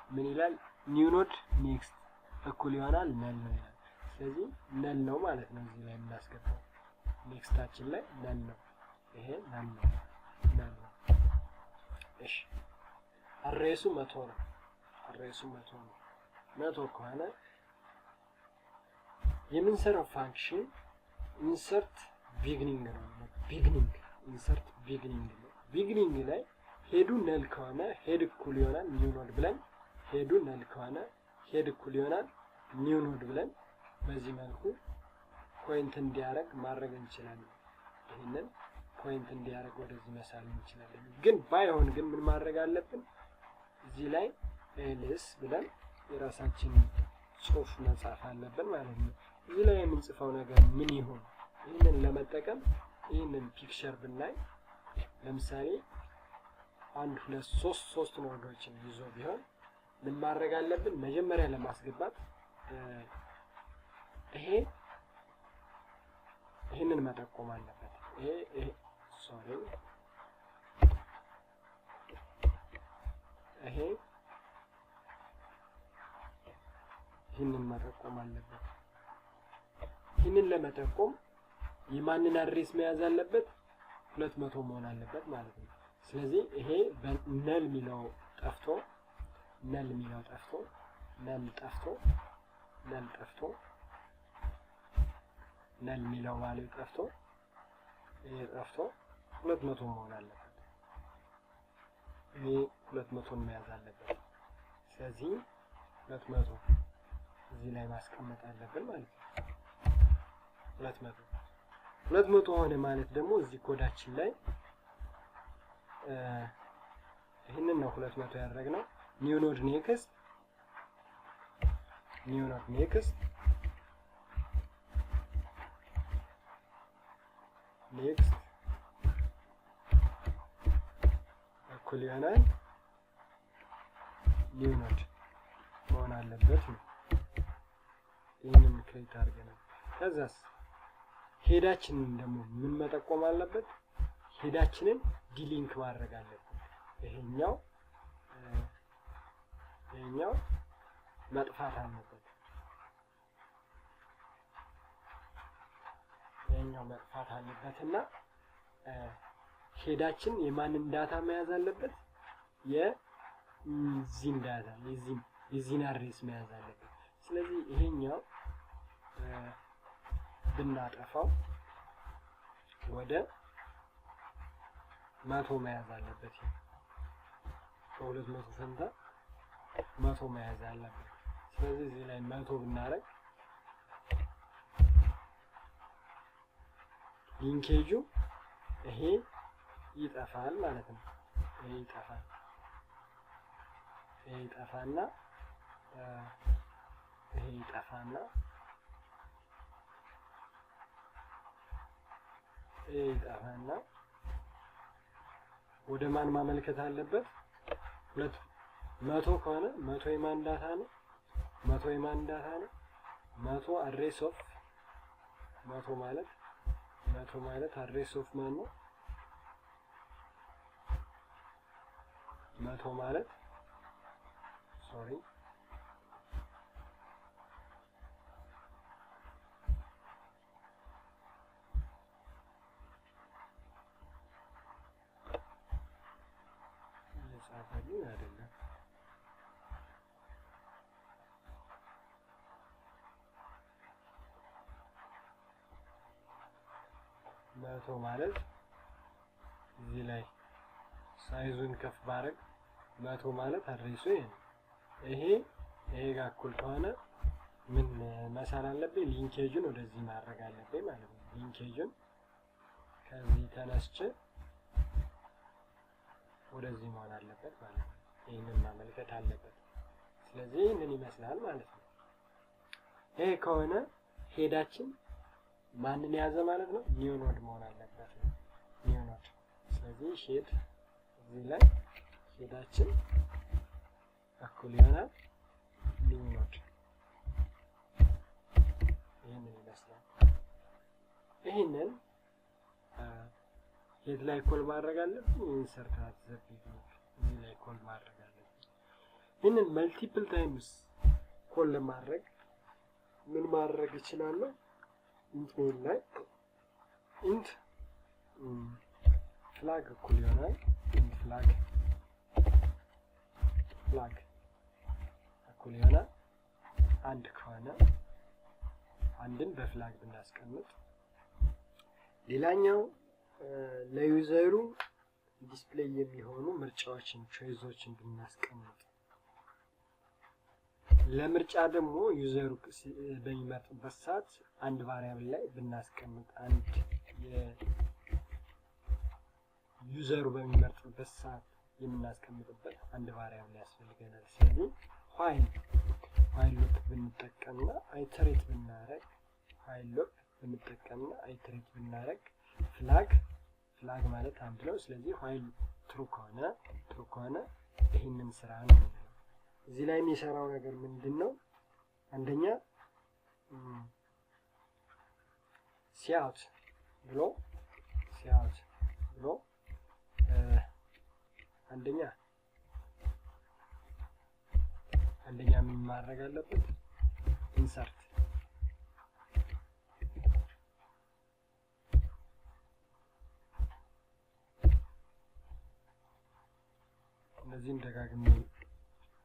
ምን ይላል? New node next እኩል ይሆናል null ነው ይላል። ስለዚህ null ነው ማለት ነው። እዚህ ላይ የምናስገባው next ኣችን ላይ null ነው። ይሄ null ነው፣ null ነው። እሺ፣ address ኡ 100 ነው። Address ኡ 100 ነው። 100 ከሆነ የምንሰራው function insert beginning ነው። Beginning፣ insert beginning ነው። Beginning ላይ head ኡ null ከሆነ head እኩል ይሆናል new node ብለን፣ head ኡ null ከሆነ head እኩል ይሆናል new node ብለን በዚህ መልኩ point እንዲያደርግ ማድረግ እንችላለን። ይህንን point እንዲያደርግ ወደዚህ መሳል እንችላለን። ግን ባይሆን ግን ምን ማድረግ አለብን? እዚህ ላይ else ብለን የራሳችንን ጽሁፍ መጻፍ አለብን ማለት ነው። እዚህ ላይ የምንጽፈው ነገር ምን ይሆን? ይህንን ለመጠቀም ይህንን picture ብናይ ለምሳሌ አንድ፣ ሁለት፣ ሶስት፣ ሶስት node ኦችን ይዞ ቢሆን ምን ማድረግ አለብን? መጀመሪያ ለማስገባት ይሄ ይህንን መጠቆም አለበት። ይሄ፣ sorry፣ ይሄ ይህንን መጠቆም አለበት። ይህንን ለመጠቆም የማንን address መያዝ አለበት? 200 መሆን አለበት ማለት ነው። ስለዚህ ይሄ null የሚለው ጠፍቶ፣ null የሚለው ጠፍቶ፣ null ጠፍቶ፣ null ጠፍቶ፣ null የሚለው value ጠፍቶ፣ ይሄ ጠፍቶ 200 መሆን አለበት። ይሄ 200ን መያዝ አለበት። ስለዚህ 200 እዚህ ላይ ማስቀመጥ አለብን ማለት ነው። 200፣ 200 ሆነ ማለት ደግሞ እዚህ ኮዳችን ላይ ይህንን ነው 200 ያደረግነው። New node next፣ new node next፣ next እኩል ይሆናል new node መሆን አለበት ነው። ይህንን create አድርገናል። ከዛስ Head ኣችንን ደግሞ ምን መጠቆም አለበት? Head ኣችንን delink ማድረግ አለብን። ይሄኛው መጥፋት አለበት። ይሄኛው መጥፋት አለበትና head ኣችን የማንን data መያዝ አለበት? የዚህን data፣ የዚህን address መያዝ አለበት። ስለዚህ ይሄኛው ብናጠፋው ወደ 100 መያዝ አለበት። በ200 ፈንታ 100 መያዝ አለበት። ስለዚህ እዚህ ላይ 100 ብናረግ linkage ኡ ይሄ ይጠፋል ማለት ነው። ይሄ ይጠፋል። ይሄ ይጠፋና ይሄ ይጠፋና ይሄ ይጠፋና ወደ ማን ማመልከት አለበት? 200 ከሆነ 100 የማን data ነው? 100 የማን data ነው? 100 address of 100 ማለት 100 ማለት address of ማን ነው? 100 ማለት sorry 1 አይደለም። 100 ማለት እዚህ ላይ size ኡን ከፍ ባረግ 100 ማለት address ኡ ይሄ ነው። ይሄ ጋር እኩል ከሆነ ምን መሳል አለብኝ? Linkage ኡን ወደዚህ ማድረግ አለብኝ ማለት ነው። Linkage ኡን ከዚህ ተነስቼ ወደዚህ መሆን አለበት ማለት ነው። ይሄንን ማመልከት አለበት። ስለዚህ ይሄንን ይመስላል ማለት ነው። ይሄ ከሆነ head ኣችን ማንን ያዘ ማለት ነው? New node መሆን አለበት ነው። New node። ስለዚህ head እዚህ ላይ head ኣችን እኩል ይሆናል new node። ይሄንን ይመስላል። ይሄንን head ላይ call ማድረግ አለብኝ። Insert at the beginning እዚህ ላይ call ማድረግ አለብኝ። ይሄንን multiple times call ለማድረግ ምን ማድረግ እችላለሁ? Int main ላይ int flag እኩል ይሆናል int flag እኩል ይሆናል 1 ከሆነ አንድን በ flag ብናስቀምጥ፣ ሌላኛው ለ user ኡ display የሚሆኑ ምርጫዎችን choice ኦችን ብናስቀምጥ፣ ለምርጫ ደግሞ user ኡ በሚመርጥበት ሰዓት አንድ variable ላይ ብናስቀምጥ፣ አንድ user ኡ በሚመርጥበት ሰዓት የምናስቀምጥበት አንድ variable ያስፈልገናል። ስለዚህ while loop ብንጠቀምና iterate ብናረግ፣ while loop ብንጠቀምና iterate ብናረግ flag ማለት 1 ነው። ስለዚህ while true ከሆነ ይሄንን ስራ ነው የምንለው። እዚህ ላይ የሚሰራው ነገር ምንድነው? አንደኛ cout ብሎ cout ብሎ አንደኛ ምን ማድረግ አለበት? Insert እነዚህን ደጋግሜ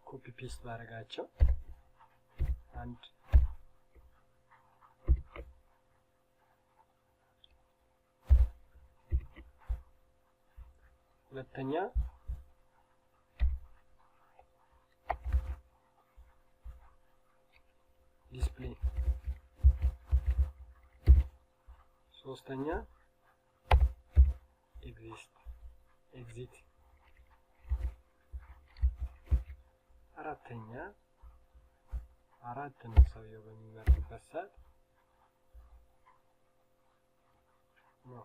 copy paste ባደርጋቸው አንድ ሁለተኛ display ሶስተኛ exit አራተኛ አራት ነው ሰውየው በሚመርጥበት ሰዓት ነው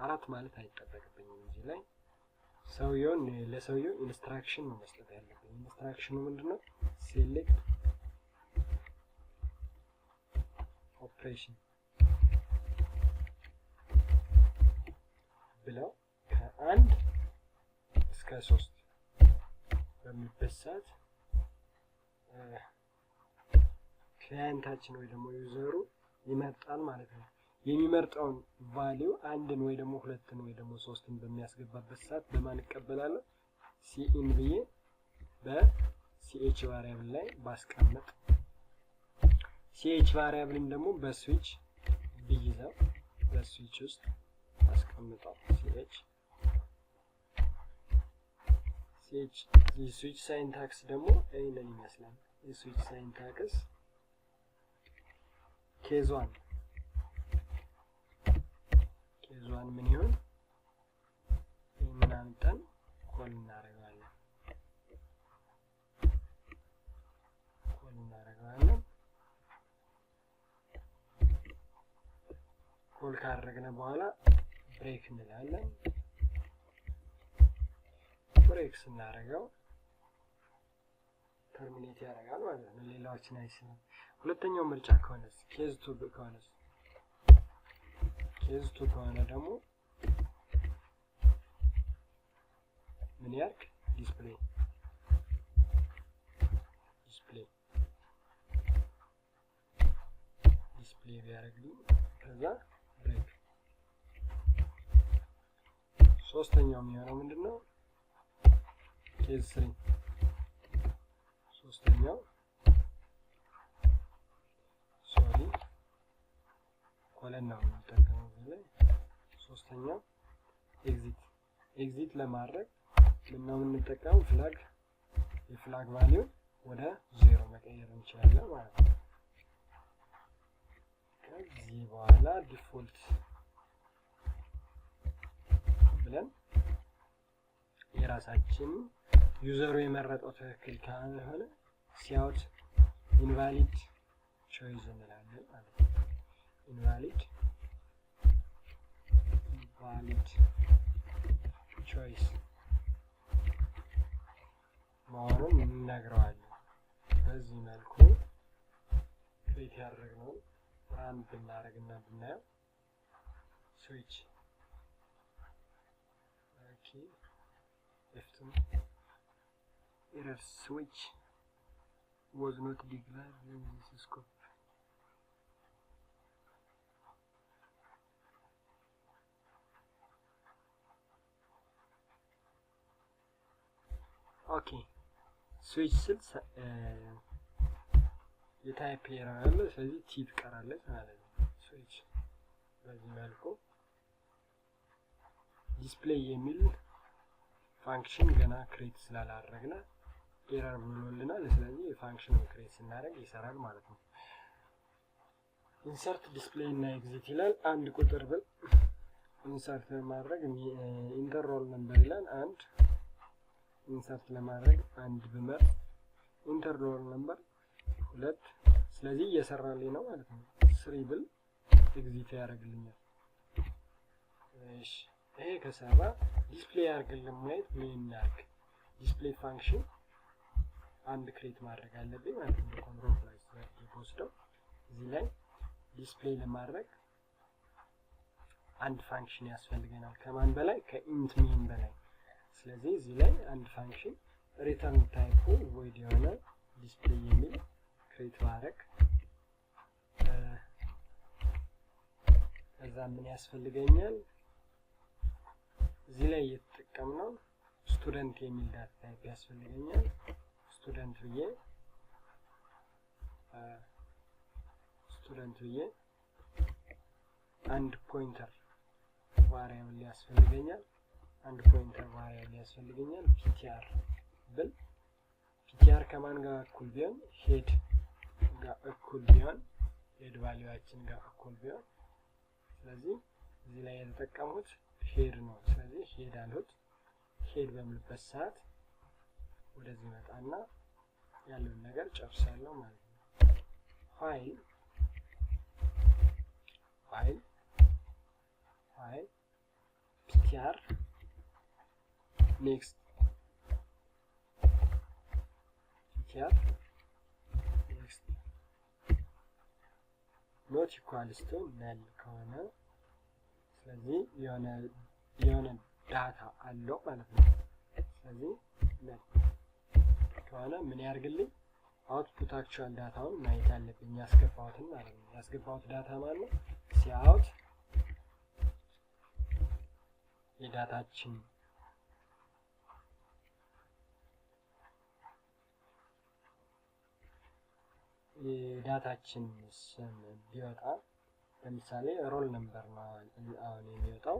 አራት ማለት አይጠበቅብኝም። እዚህ ላይ ለሰውየው instruction ነው መስጠት ያለብኝ። Instruction ኡ ምንድነው? Select operation ሶስት በሚልበት ሰዓት client ኣችን ወይ ደግሞ user ኡ ይመርጣል ማለት ነው። የሚመርጠውን value አንድን ወይ ደግሞ ሁለትን ወይ ደግሞ ሶስትን በሚያስገባበት ሰዓት በማን እቀበላለሁ? Cin ብዬ በ ch variable ላይ ባስቀምጥ፣ ch variable ን ደግሞ በ switch ብይዘው፣ በ switch ውስጥ አስቀምጠው ch የ switch syntax ደግሞ ይህንን ይመስላል። የ switch syntax case one፣ case one ምን ይሆን? ይህንን አምጠን call እናደርገዋለን፣ call እናደርገዋለን። Call ካደረግነ በኋላ break እንላለን። Break ስናደርገው terminate ያደርጋል ማለት ነው። ሌላዎችን አይስብም። ሁለተኛው ምርጫ ከሆነስ፣ case two ከሆነስ፣ case two ከሆነ ደግሞ ምን ያርግ? Display ቢያደርግልኝ ከዛ break። ሶስተኛው የሚሆነው ምንድን ነው? Case three፣ ሶስተኛው፣ sorry፣ colon ነው የምንጠቀመው እዚህ ላይ። ሶስተኛው exit ለማድረግ ምነው የምንጠቀመው? Flag፣ የ flag value ወደ ዜሮ መቀየር እንችላለን ማለት ነው። ከዚህ በኋላ default ብለን የራሳችን user ኡ የመረጠው ትክክል ካልሆነ cout invalid choice እንላለን ማለት ነው። Invalid choice መሆኑን እንነግረዋለን። በዚህ መልኩ create ያደረግነውን run ብናደርግና ብናየው፣ switch፣ okay፣ F2፣ error፣ switch was not declared in this scope። Okay፣ switch ስል የ type error አለ። ስለዚህ T ትቀራለች ማለት ነው። Switch በዚህ መልኩ display የሚል function ገና create ስላላደረግነ error ብሎልናል። ስለዚህ የ function ኑን create ስናደርግ ይሰራል ማለት ነው። Insert፣ display እና exit ይላል። አንድ ቁጥር ብል insert ለማድረግ enter roll number ይላል። አንድ insert ለማድረግ አንድ ብመርጥ enter roll number ሁለት። ስለዚህ እየሰራልኝ ነው ማለት ነው። Three ብል exit ያደርግልኛል። እሺ፣ ይሄ ከሰራ display ያደርግልን ማየት ምን እናድርግ? Display function አንድ create ማድረግ አለብኝ ማለት ነው። Control plus ወስደው እዚህ ላይ display ለማድረግ አንድ function ያስፈልገናል። ከማን በላይ? ከ int main በላይ። ስለዚህ እዚህ ላይ አንድ function return type ኡ void የሆነ display የሚል create ማድረግ፣ ከዛ ምን ያስፈልገኛል? እዚህ ላይ እየተጠቀምነው student የሚል data type ያስፈልገኛል። Student ብዬ አንድ pointer variable ያስፈልገኛል። አንድ pointer variable ያስፈልገኛል። ptr ብል ptr ከማን ጋር እኩል ቢሆን? Head ጋር እኩል ቢሆን፣ head value ኣችን ጋር እኩል ቢሆን። ስለዚህ እዚህ ላይ የተጠቀሙት head ነው። ስለዚህ head አልሁት። Head በምልበት ሰዓት ወደዚህ መጣና ያለውን ነገር ጨርሳለሁ ማለት ነው። While ptr next፣ ptr next not equals to null ከሆነ፣ ስለዚህ የሆነ data አለው ማለት ነው። ስለዚህ null ከሆነ ምን ያርግልኝ? Output actual data ውን ማየት አለብኝ፣ ያስገባሁትን ማለት ነው። ያስገባሁት data ማለት ነው cout የ data ችን የ data ችን ስም ቢወጣ፣ ለምሳሌ roll number ነው አሁን የሚወጣው።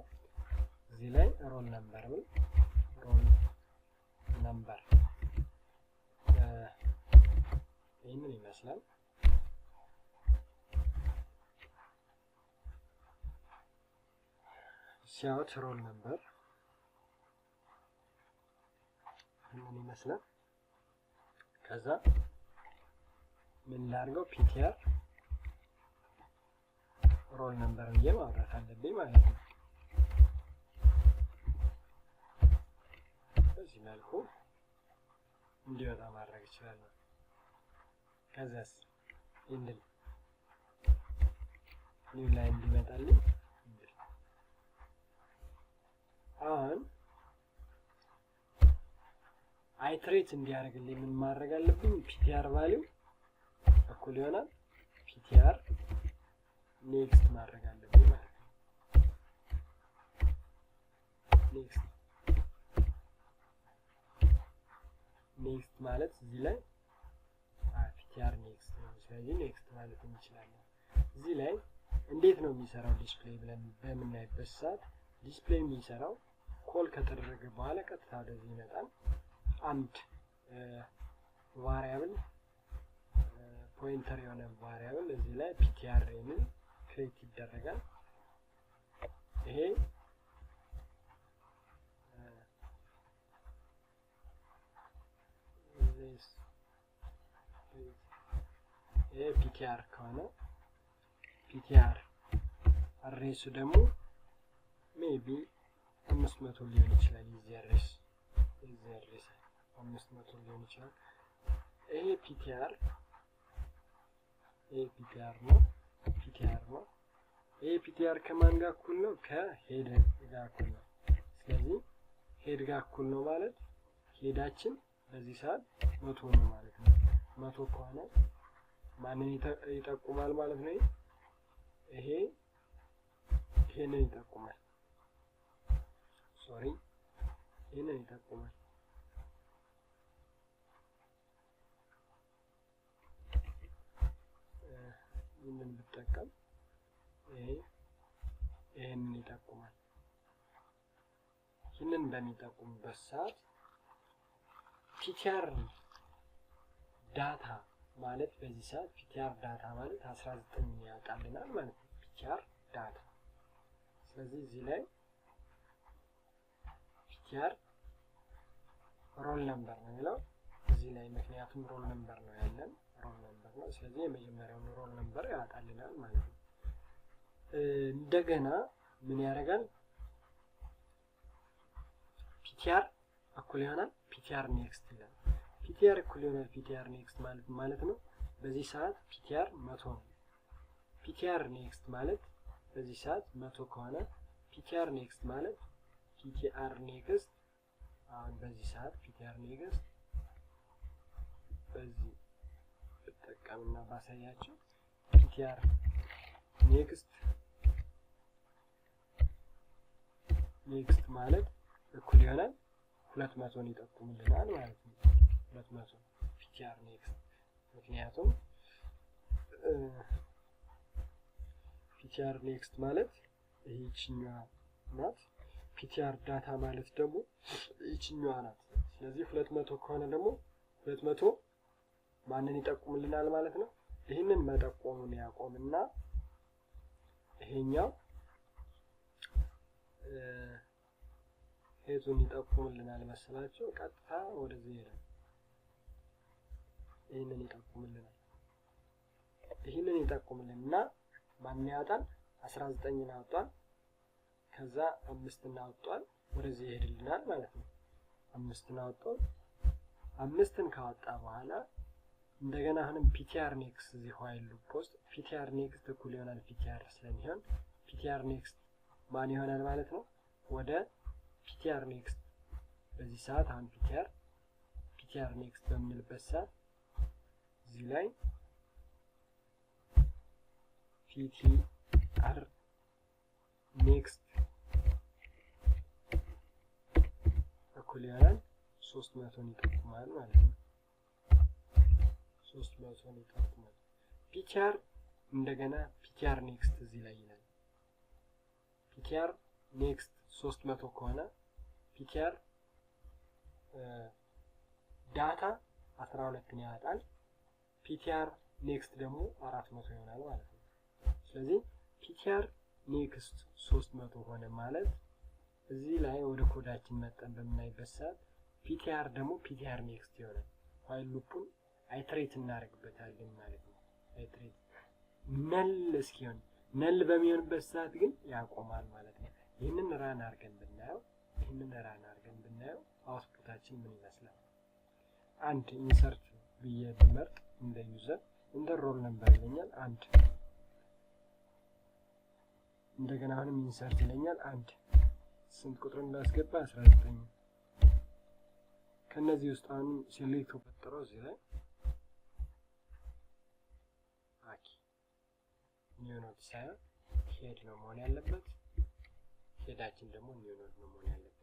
እዚህ ላይ roll number ብል roll number ይህንን ይመስላል። Cout roll number ይህንን ይመስላል። ከዛ ምን ላድርገው? Ptr roll number ብዬ ማውጣት አለብኝ ማለት ነው። በዚህ መልኩ እንዲወጣ ማድረግ እችላለሁ። ከዛስ endl new line እንዲመጣልኝ endl። አሁን iterate እንዲያደርግልኝ ምን ማድረግ አለብኝ? Ptr value እኩል ይሆናል ptr next ማድረግ አለብኝ ማለት ነው። Next next ማለት እዚህ ላይ ptr next ነው። ስለዚህ next ማለት እንችላለን። እዚህ ላይ እንዴት ነው የሚሰራው display ብለን በምናይበት ሰዓት፣ display የሚሰራው call ከተደረገ በኋላ ቀጥታ ወደዚህ ይመጣል። አንድ variable፣ pointer የሆነ variable እዚህ ላይ ptr የሚል create ይደረጋል። ይሄ ptr ከሆነ ptr address ኡ ደግሞ maybe 500 ሊሆን ይችላል። የዚህ address 500 ሊሆን ይችላል። ይሄ ptr ነው፣ ptr ነው። ይሄ ptr ከማን ጋር እኩል ነው? ከ head ጋር እኩል ነው። ስለዚህ head ጋር እኩል ነው ማለት head ኣችን በዚህ ሰዓት 100 ነው ማለት ነው። 100 ከሆነ ማንን ይጠቁማል ማለት ነው? ይሄ ይሄንን ይጠቁማል። Sorry፣ ይሄንን ይጠቁማል። ይህንን ብጠቀም ይሄ ይሄንን ይጠቁማል። ይህንን በሚጠቁምበት ሰዓት ptr data ማለት፣ በዚህ ሰዓት ptr data ማለት 19 ያወጣልናል ማለት ነው። Ptr data። ስለዚህ እዚህ ላይ ptr roll number ነው የሚለው እዚህ ላይ፣ ምክንያቱም roll number ነው ያለን፣ roll number ነው። ስለዚህ የመጀመሪያውን roll number ያወጣልናል ማለት ነው። እንደገና ምን ያደርጋል? Ptr እኩል ይሆናል ptr next ይላል። Ptr እኩል ይሆናል ptr next ማለት ማለት ነው። በዚህ ሰዓት ptr 100 ነው። Ptr next ማለት በዚህ ሰዓት 100 ከሆነ ptr next ማለት ptr next፣ አሁን በዚህ ሰዓት ptr next በዚህ ብጠቀምና ባሳያቸው ptr next next ማለት እኩል ይሆናል 200ን ይጠቁምልናል ማለት ነው። 200 ptr next፣ ምክንያቱም ptr next ማለት ይህችኛዋ ናት። Ptr data ማለት ደግሞ ይችኛዋ ናት። ስለዚህ 200 ከሆነ ደግሞ 200 ማንን ይጠቁምልናል ማለት ነው? ይህንን መጠቆሙን ያቆምና ይሄኛው የቱን ይጠቁምልናል መሰላቸው? ቀጥታ ወደዚህ ይሄዳል። ይህንን ይጠቁምልናል። ይህንን ይጠቁምልንና ማንን ያወጣል? 19ን አወጧል። ከዛ አምስትን አወጧል። ወደዚህ ይሄድልናል ማለት ነው። አምስትን አወጧል። አምስትን ካወጣ በኋላ እንደገና አሁንም ptr next እዚህ while loop ውስጥ ptr next እኩል ይሆናል ptr ስለሚሆን ptr next ማን ይሆናል ማለት ነው? ወደ ptr next በዚህ ሰዓት አሁን ptr next በምንልበት ሰዓት እዚህ ላይ ptr next እኩል ይሆናል 300ን ይጠቁማል ማለት ነው። 300ን ይጠቁማል። ptr እንደገና ptr next እዚህ ላይ ይላል። ptr next 300 ከሆነ ptr data 12ን ያወጣል። ptr next ደግሞ 400 ይሆናል ማለት ነው። ስለዚህ ptr next 300 ሆነ ማለት እዚህ ላይ ወደ ኮዳችን መጠን በምናይበት ሰዓት ptr ደግሞ ptr next ይሆናል። while loop ኡን iterate እናደርግበታለን ማለት ነው። iterate null እስኪሆን null በሚሆንበት ሰዓት ግን ያቆማል ማለት ነው። ይህንን run አድርገን ብናየው output ኣችን ምን ይመስላል? አንድ insert ብዬ ብመርጥ እንደ user እንደ roll number ይለኛል አንድ። እንደገና አሁንም insert ይለኛል አንድ። ስንት ቁጥር እንዳስገባ? 19። ከነዚህ ውስጥ አሁንም select ፈጠረው እዚህ ላይ okay new node ሳይሆን head ነው መሆን ያለበት። Head ኣችን ደግሞ new node ነው መሆን ያለበት።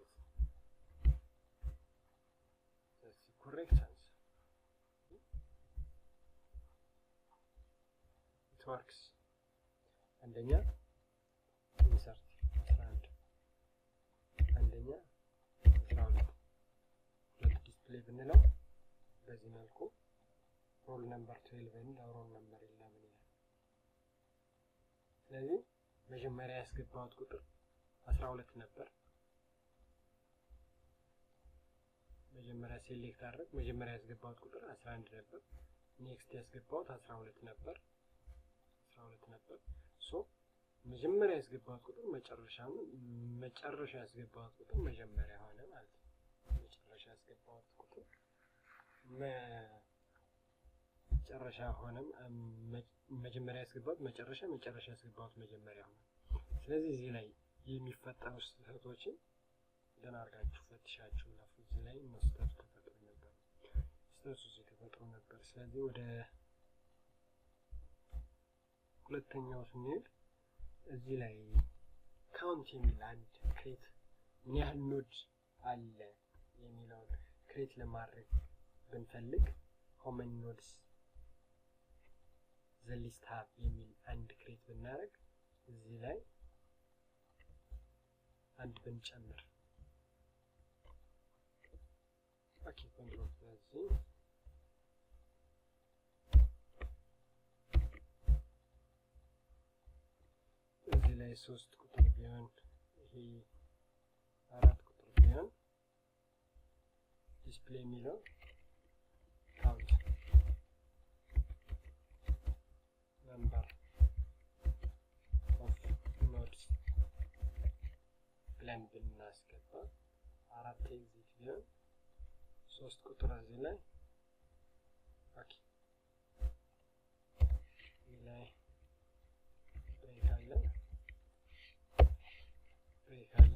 Correct answer, it works። አንደኛ insert 11፣ አንደኛ 12፣ ሁለት display ብንለው በዚህ መልኩ roll number 12 እና roll number 11 ይላል። ስለዚህ መጀመሪያ ያስገባሁት ቁጥር 12 ነበር። መጀመሪያ select አድረግ መጀመሪያ ያስገባሁት ቁጥር 11 ነበር። Next ያስገባሁት 12 ነበር፣ 12 ነበር። So መጀመሪያ ያስገባሁት ቁጥር መጨረሻ፣ መጨረሻ ያስገባሁት ቁጥር መጀመሪያ ሆነ ማለት ነው። መጨረሻ ያስገባሁት ቁጥር መጨረሻ ሆነ። መጀመሪያ ያስገባሁት መጨረሻ፣ መጨረሻ ያስገባሁት መጀመሪያ ሆነ። ስለዚህ እዚህ ላይ የሚፈጠሩ ስህተቶችን ደህና አድርጋችሁ ፈትሻችሁ ለፉ። እዚህ ላይ ስህተቱ ተፈጥሮ ነበር። ስህተቱ እዚህ ተፈጥሮ ነበር። ስለዚህ ወደ ሁለተኛው ስንሄድ እዚህ ላይ count የሚል አንድ create ምን ያህል node አለ የሚለውን create ለማድረግ ብንፈልግ how many nodes the list have የሚል አንድ create ብናደርግ እዚህ ላይ አንድ ብንጨምር okay control ስለዚህ እዚህ ላይ ሶስት ቁጥር ቢሆን ይሄ አራት ቁጥር ቢሆን display የሚለው count number of nodes ብለን ብናስገባ አራት exit ቢሆን ሶስት ቁጥር እዚህ ላይ okay እዚህ ላይ break አለ፣ break አለ።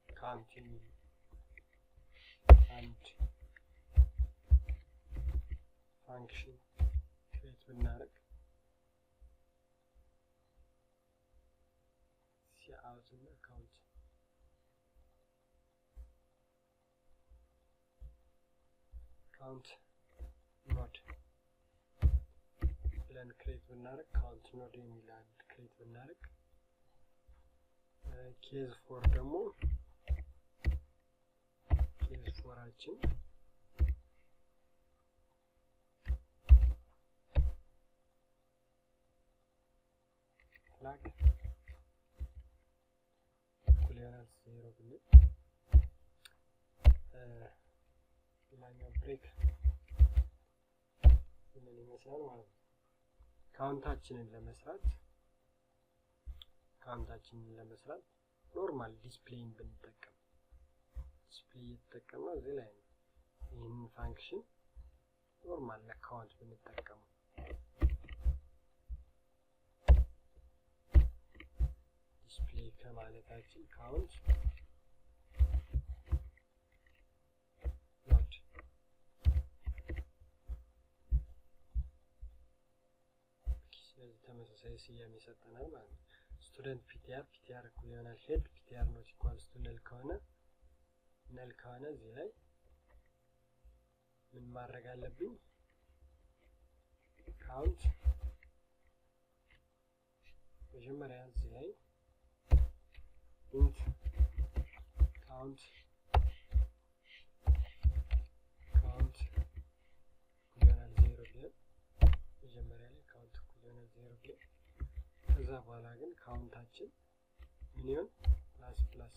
Count የሚል አንድ function create ብናደርግ cout እና count node ብለን create ብናደርግ count node የሚል አንድ create ብናደርግ case four ደግሞ case four ኣችን flag እኩል ይሆናል ዜሮ ብንል ሌላኛው break ምን ይመስላል ማለት ነው። Count ኣችንን ለመስራት normal display ን ብንጠቀም display እየተጠቀምነው እዚህ ላይ ነው። ይህንን function normal ለ count ብንጠቀመው ከማለታችን count node። ስለዚህ ተመሳሳይ ስያሜ ይሰጠናል ማለት ነው። Student ptr ptr እኩል ይሆናል head ptr not equals to null ከሆነ፣ null ከሆነ እዚህ ላይ ምን ማድረግ አለብኝ? Count መጀመሪያ እዚህ ላይ int count count እኩል ይሆናል ዜሮ ቢሆን፣ መጀመሪያ ላይ count እኩል ይሆናል ዜሮ ቢሆን፣ ከዛ በኋላ ግን count ኣችን ምን ይሆን? Plus plus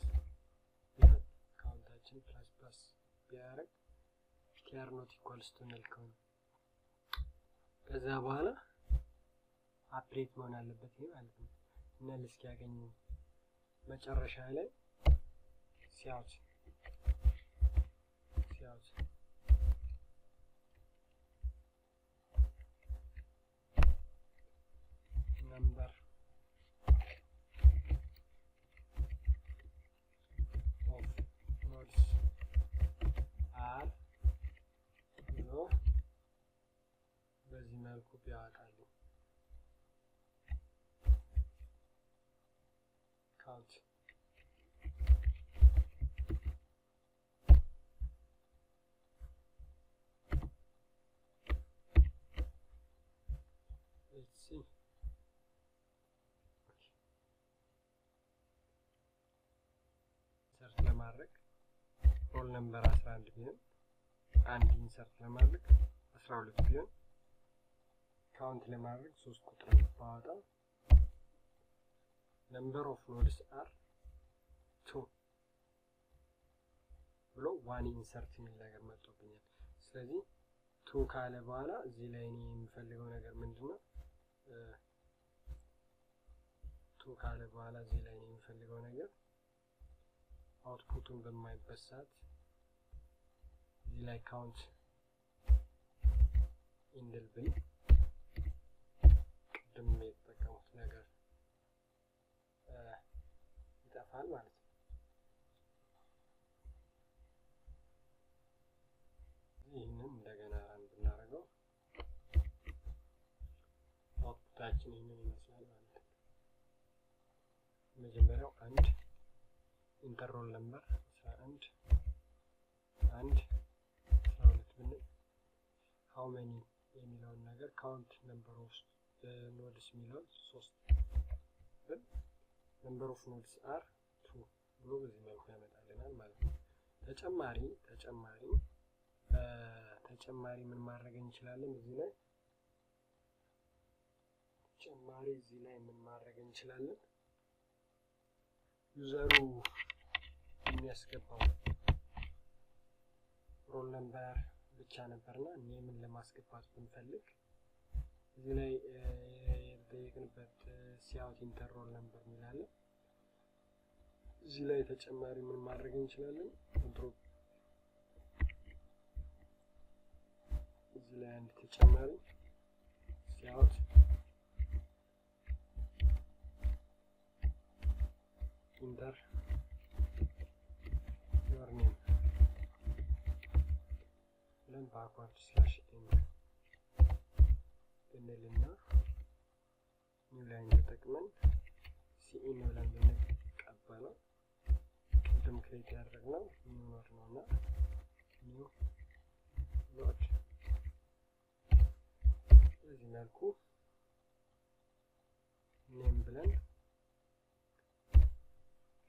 ቢሆን፣ count ኣችን plus plus ቢያደርግ ptr not equals to null ከሆነ፣ ከዛ በኋላ update መሆን አለበት ይሄ ማለት ነው። Null እስኪያገኝ መጨረሻ ላይ cout number of nodes are ብሎ በዚህ መልኩ ቢያወጣልኝ count። Let's see. Insert ለማድረግ roll number 11 ቢሆን፣ አንድ insert ለማድረግ 12 ቢሆን፣ count ለማድረግ ሶስት ቁጥር ባወጣ number of nodes are two ብሎ one insert የሚል ነገር መጥቶብኛል። ስለዚህ two ካለ በኋላ እዚህ ላይ እኔ የምፈልገው ነገር ምንድን ነው? Two ካለ በኋላ እዚህ ላይ እኔ የምፈልገው ነገር output ኡን በማይበት ሰዓት እዚህ ላይ count endl ብል ቅድም የተጠቀሙት ነገር ይጠፋል ማለት ነው። ይህንን እንደገና run ብናደርገው output ኣችን ይህንን ይመስላል ማለት ነው። መጀመሪያው አንድ፣ enter roll number 11፣ አንድ፣ 12 ብንል how many የሚለውን ነገር count number of nodes የሚለውን ሶስት ብል number of nodes are two ብሎ በዚህ መልኩ ያመጣልናል ማለት ነው። ተጨማሪ ምን ማድረግ እንችላለን? እዚህ ላይ ተጨማሪ እዚህ ላይ ምን ማድረግ እንችላለን? User ኡ የሚያስገባው roll number ብቻ ነበርና name ን ለማስገባት ብንፈልግ እዚህ ላይ የተጠየቅንበት cout enter roll number የሚላለ እዚህ ላይ ተጨማሪ ምን ማድረግ እንችላለን? Control እዚህ ላይ አንድ ተጨማሪ cout enter your name ብለን backward slash n ብንልና new line ተጠቅመን cin ብለን ብንቀበለው ቅድም create ያደረግነው new node ነው እና new node በዚህ መልኩ name ብለን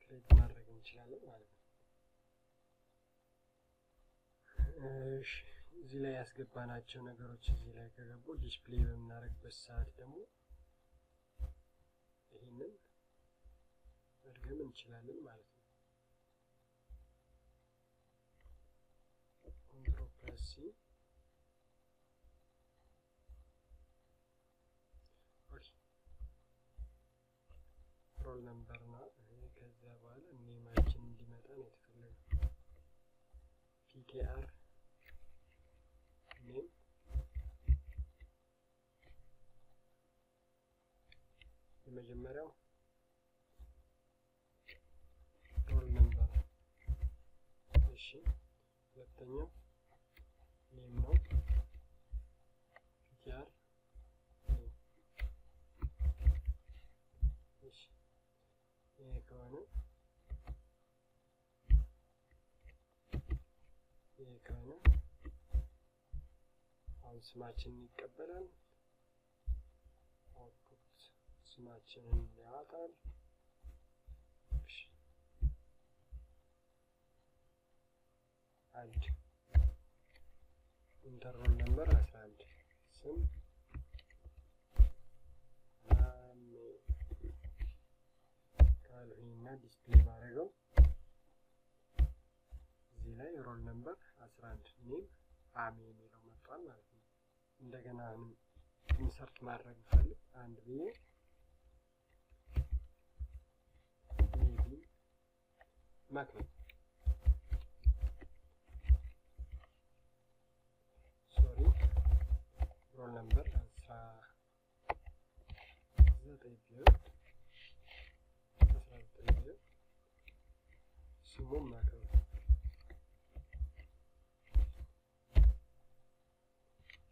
create ማድረግ እንችላለን ማለት ነው። እሺ፣ እዚህ ላይ ያስገባናቸው ነገሮች እዚህ ላይ ከገቡ display በምናደርግበት ሰዓት ደግሞ ይህንን መድገም እንችላለን ማለት ነው። Control plus C። Okay፣ roll number ነው። ከዚያ በኋላ name ኣችን እንዲመጣ ነው የተፈለገው። Ptr name የመጀመሪያው ሁለተኛው name ነው ptr name። እሺ ይሄ ከሆነ አሁን ስማችንን ይቀበላል። output ስማችንን ያወጣል። እሺ አንድ enter roll number 11 ስም አሜ ካልሁኝና display ባደረገው እዚህ ላይ roll number 11 name አሜ የሚለው መጥቷል ማለት ነው። እንደገና አሁንም insert ማድረግ ብፈልግ አንድ ብዬ maybe መክብብ sorry roll number 19 ቢሆን 19 ቢሆን ስሙም መክብብ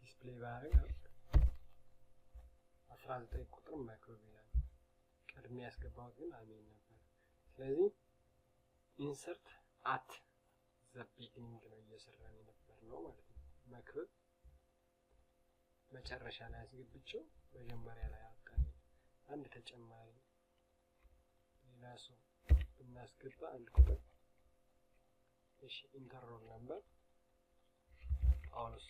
display ባደርግ 19 ቁጥር መክብብ ይላል። ቅድሚያ ያስገባሁት ግን አሜን ነበር። ስለዚህ insert at the beginning ነው እየሰራን የነበር ነው ማለት ነው። መክብብ መጨረሻ ላይ አስገብቼው መጀመሪያ ላይ አወጣኝ። አንድ ተጨማሪ ሌላ ሰው ብናስገባ አንድ ቁጥር እሺ enter roll number ጳውሎስ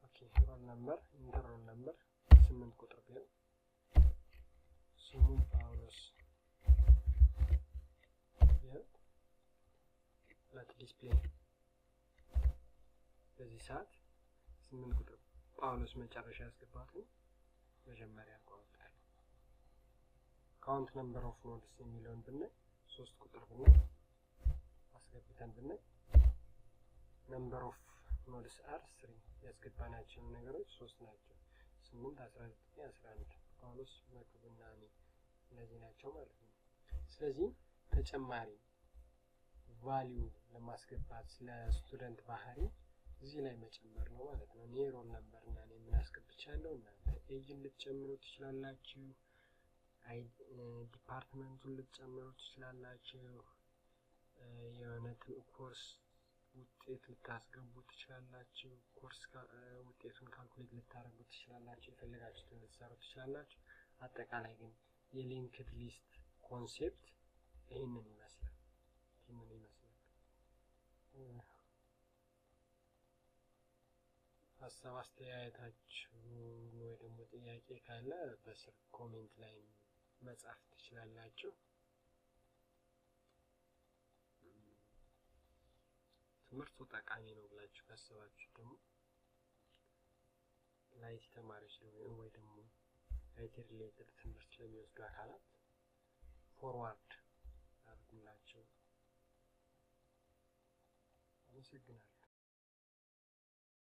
okay roll number enter roll number 8 ቁጥር ቢሆን ስሙ ጳውሎስ ቢሆን let display በዚህ ሰዓት 8 ቁጥር ጳውሎስ መጨረሻ ያስገባትን መጀመሪያ አወጣለሁ። count number of nodes የሚለውን ብናይ 3 ቁጥር ብናይ አስገብተን ብናይ number of nodes are 3 ያስገባናቸው ነገሮች 3 ናቸው። 8 19 11 ጳውሎስ መክብብና አሜ እነዚህ ናቸው ማለት ነው። ስለዚህ ተጨማሪ value ለማስገባት ስለ student ባህሪ እዚህ ላይ መጨመር ነው ማለት ነው። እኔ roll number እና name ን አስገብቻለሁ። እናንተ ኤጅን ልትጨምሩ ትችላላችሁ። department ኡን ልትጨምሩ ትችላላችሁ። የሆነ ኮርስ ውጤት ልታስገቡ ትችላላችሁ። ኮርስ ውጤቱን calculate ልታደርጉ ትችላላችሁ። የፈለጋችሁትን ልትሰሩ ትችላላችሁ። አጠቃላይ ግን የ linked list concept ይህንን ይመስላል። ይህንን ይመስላል። ሀሳብ አስተያየታችሁን ወይ ደግሞ ጥያቄ ካለ በስር comment ላይ መጻፍ ትችላላችሁ። ትምህርቱ ጠቃሚ ነው ብላችሁ ካሰባችሁ ደግሞ ለ IT ተማሪዎች ወይ ደግሞ IT related ትምህርት ለሚወስዱ አካላት forward አድርጉላቸው። አመሰግናለሁ።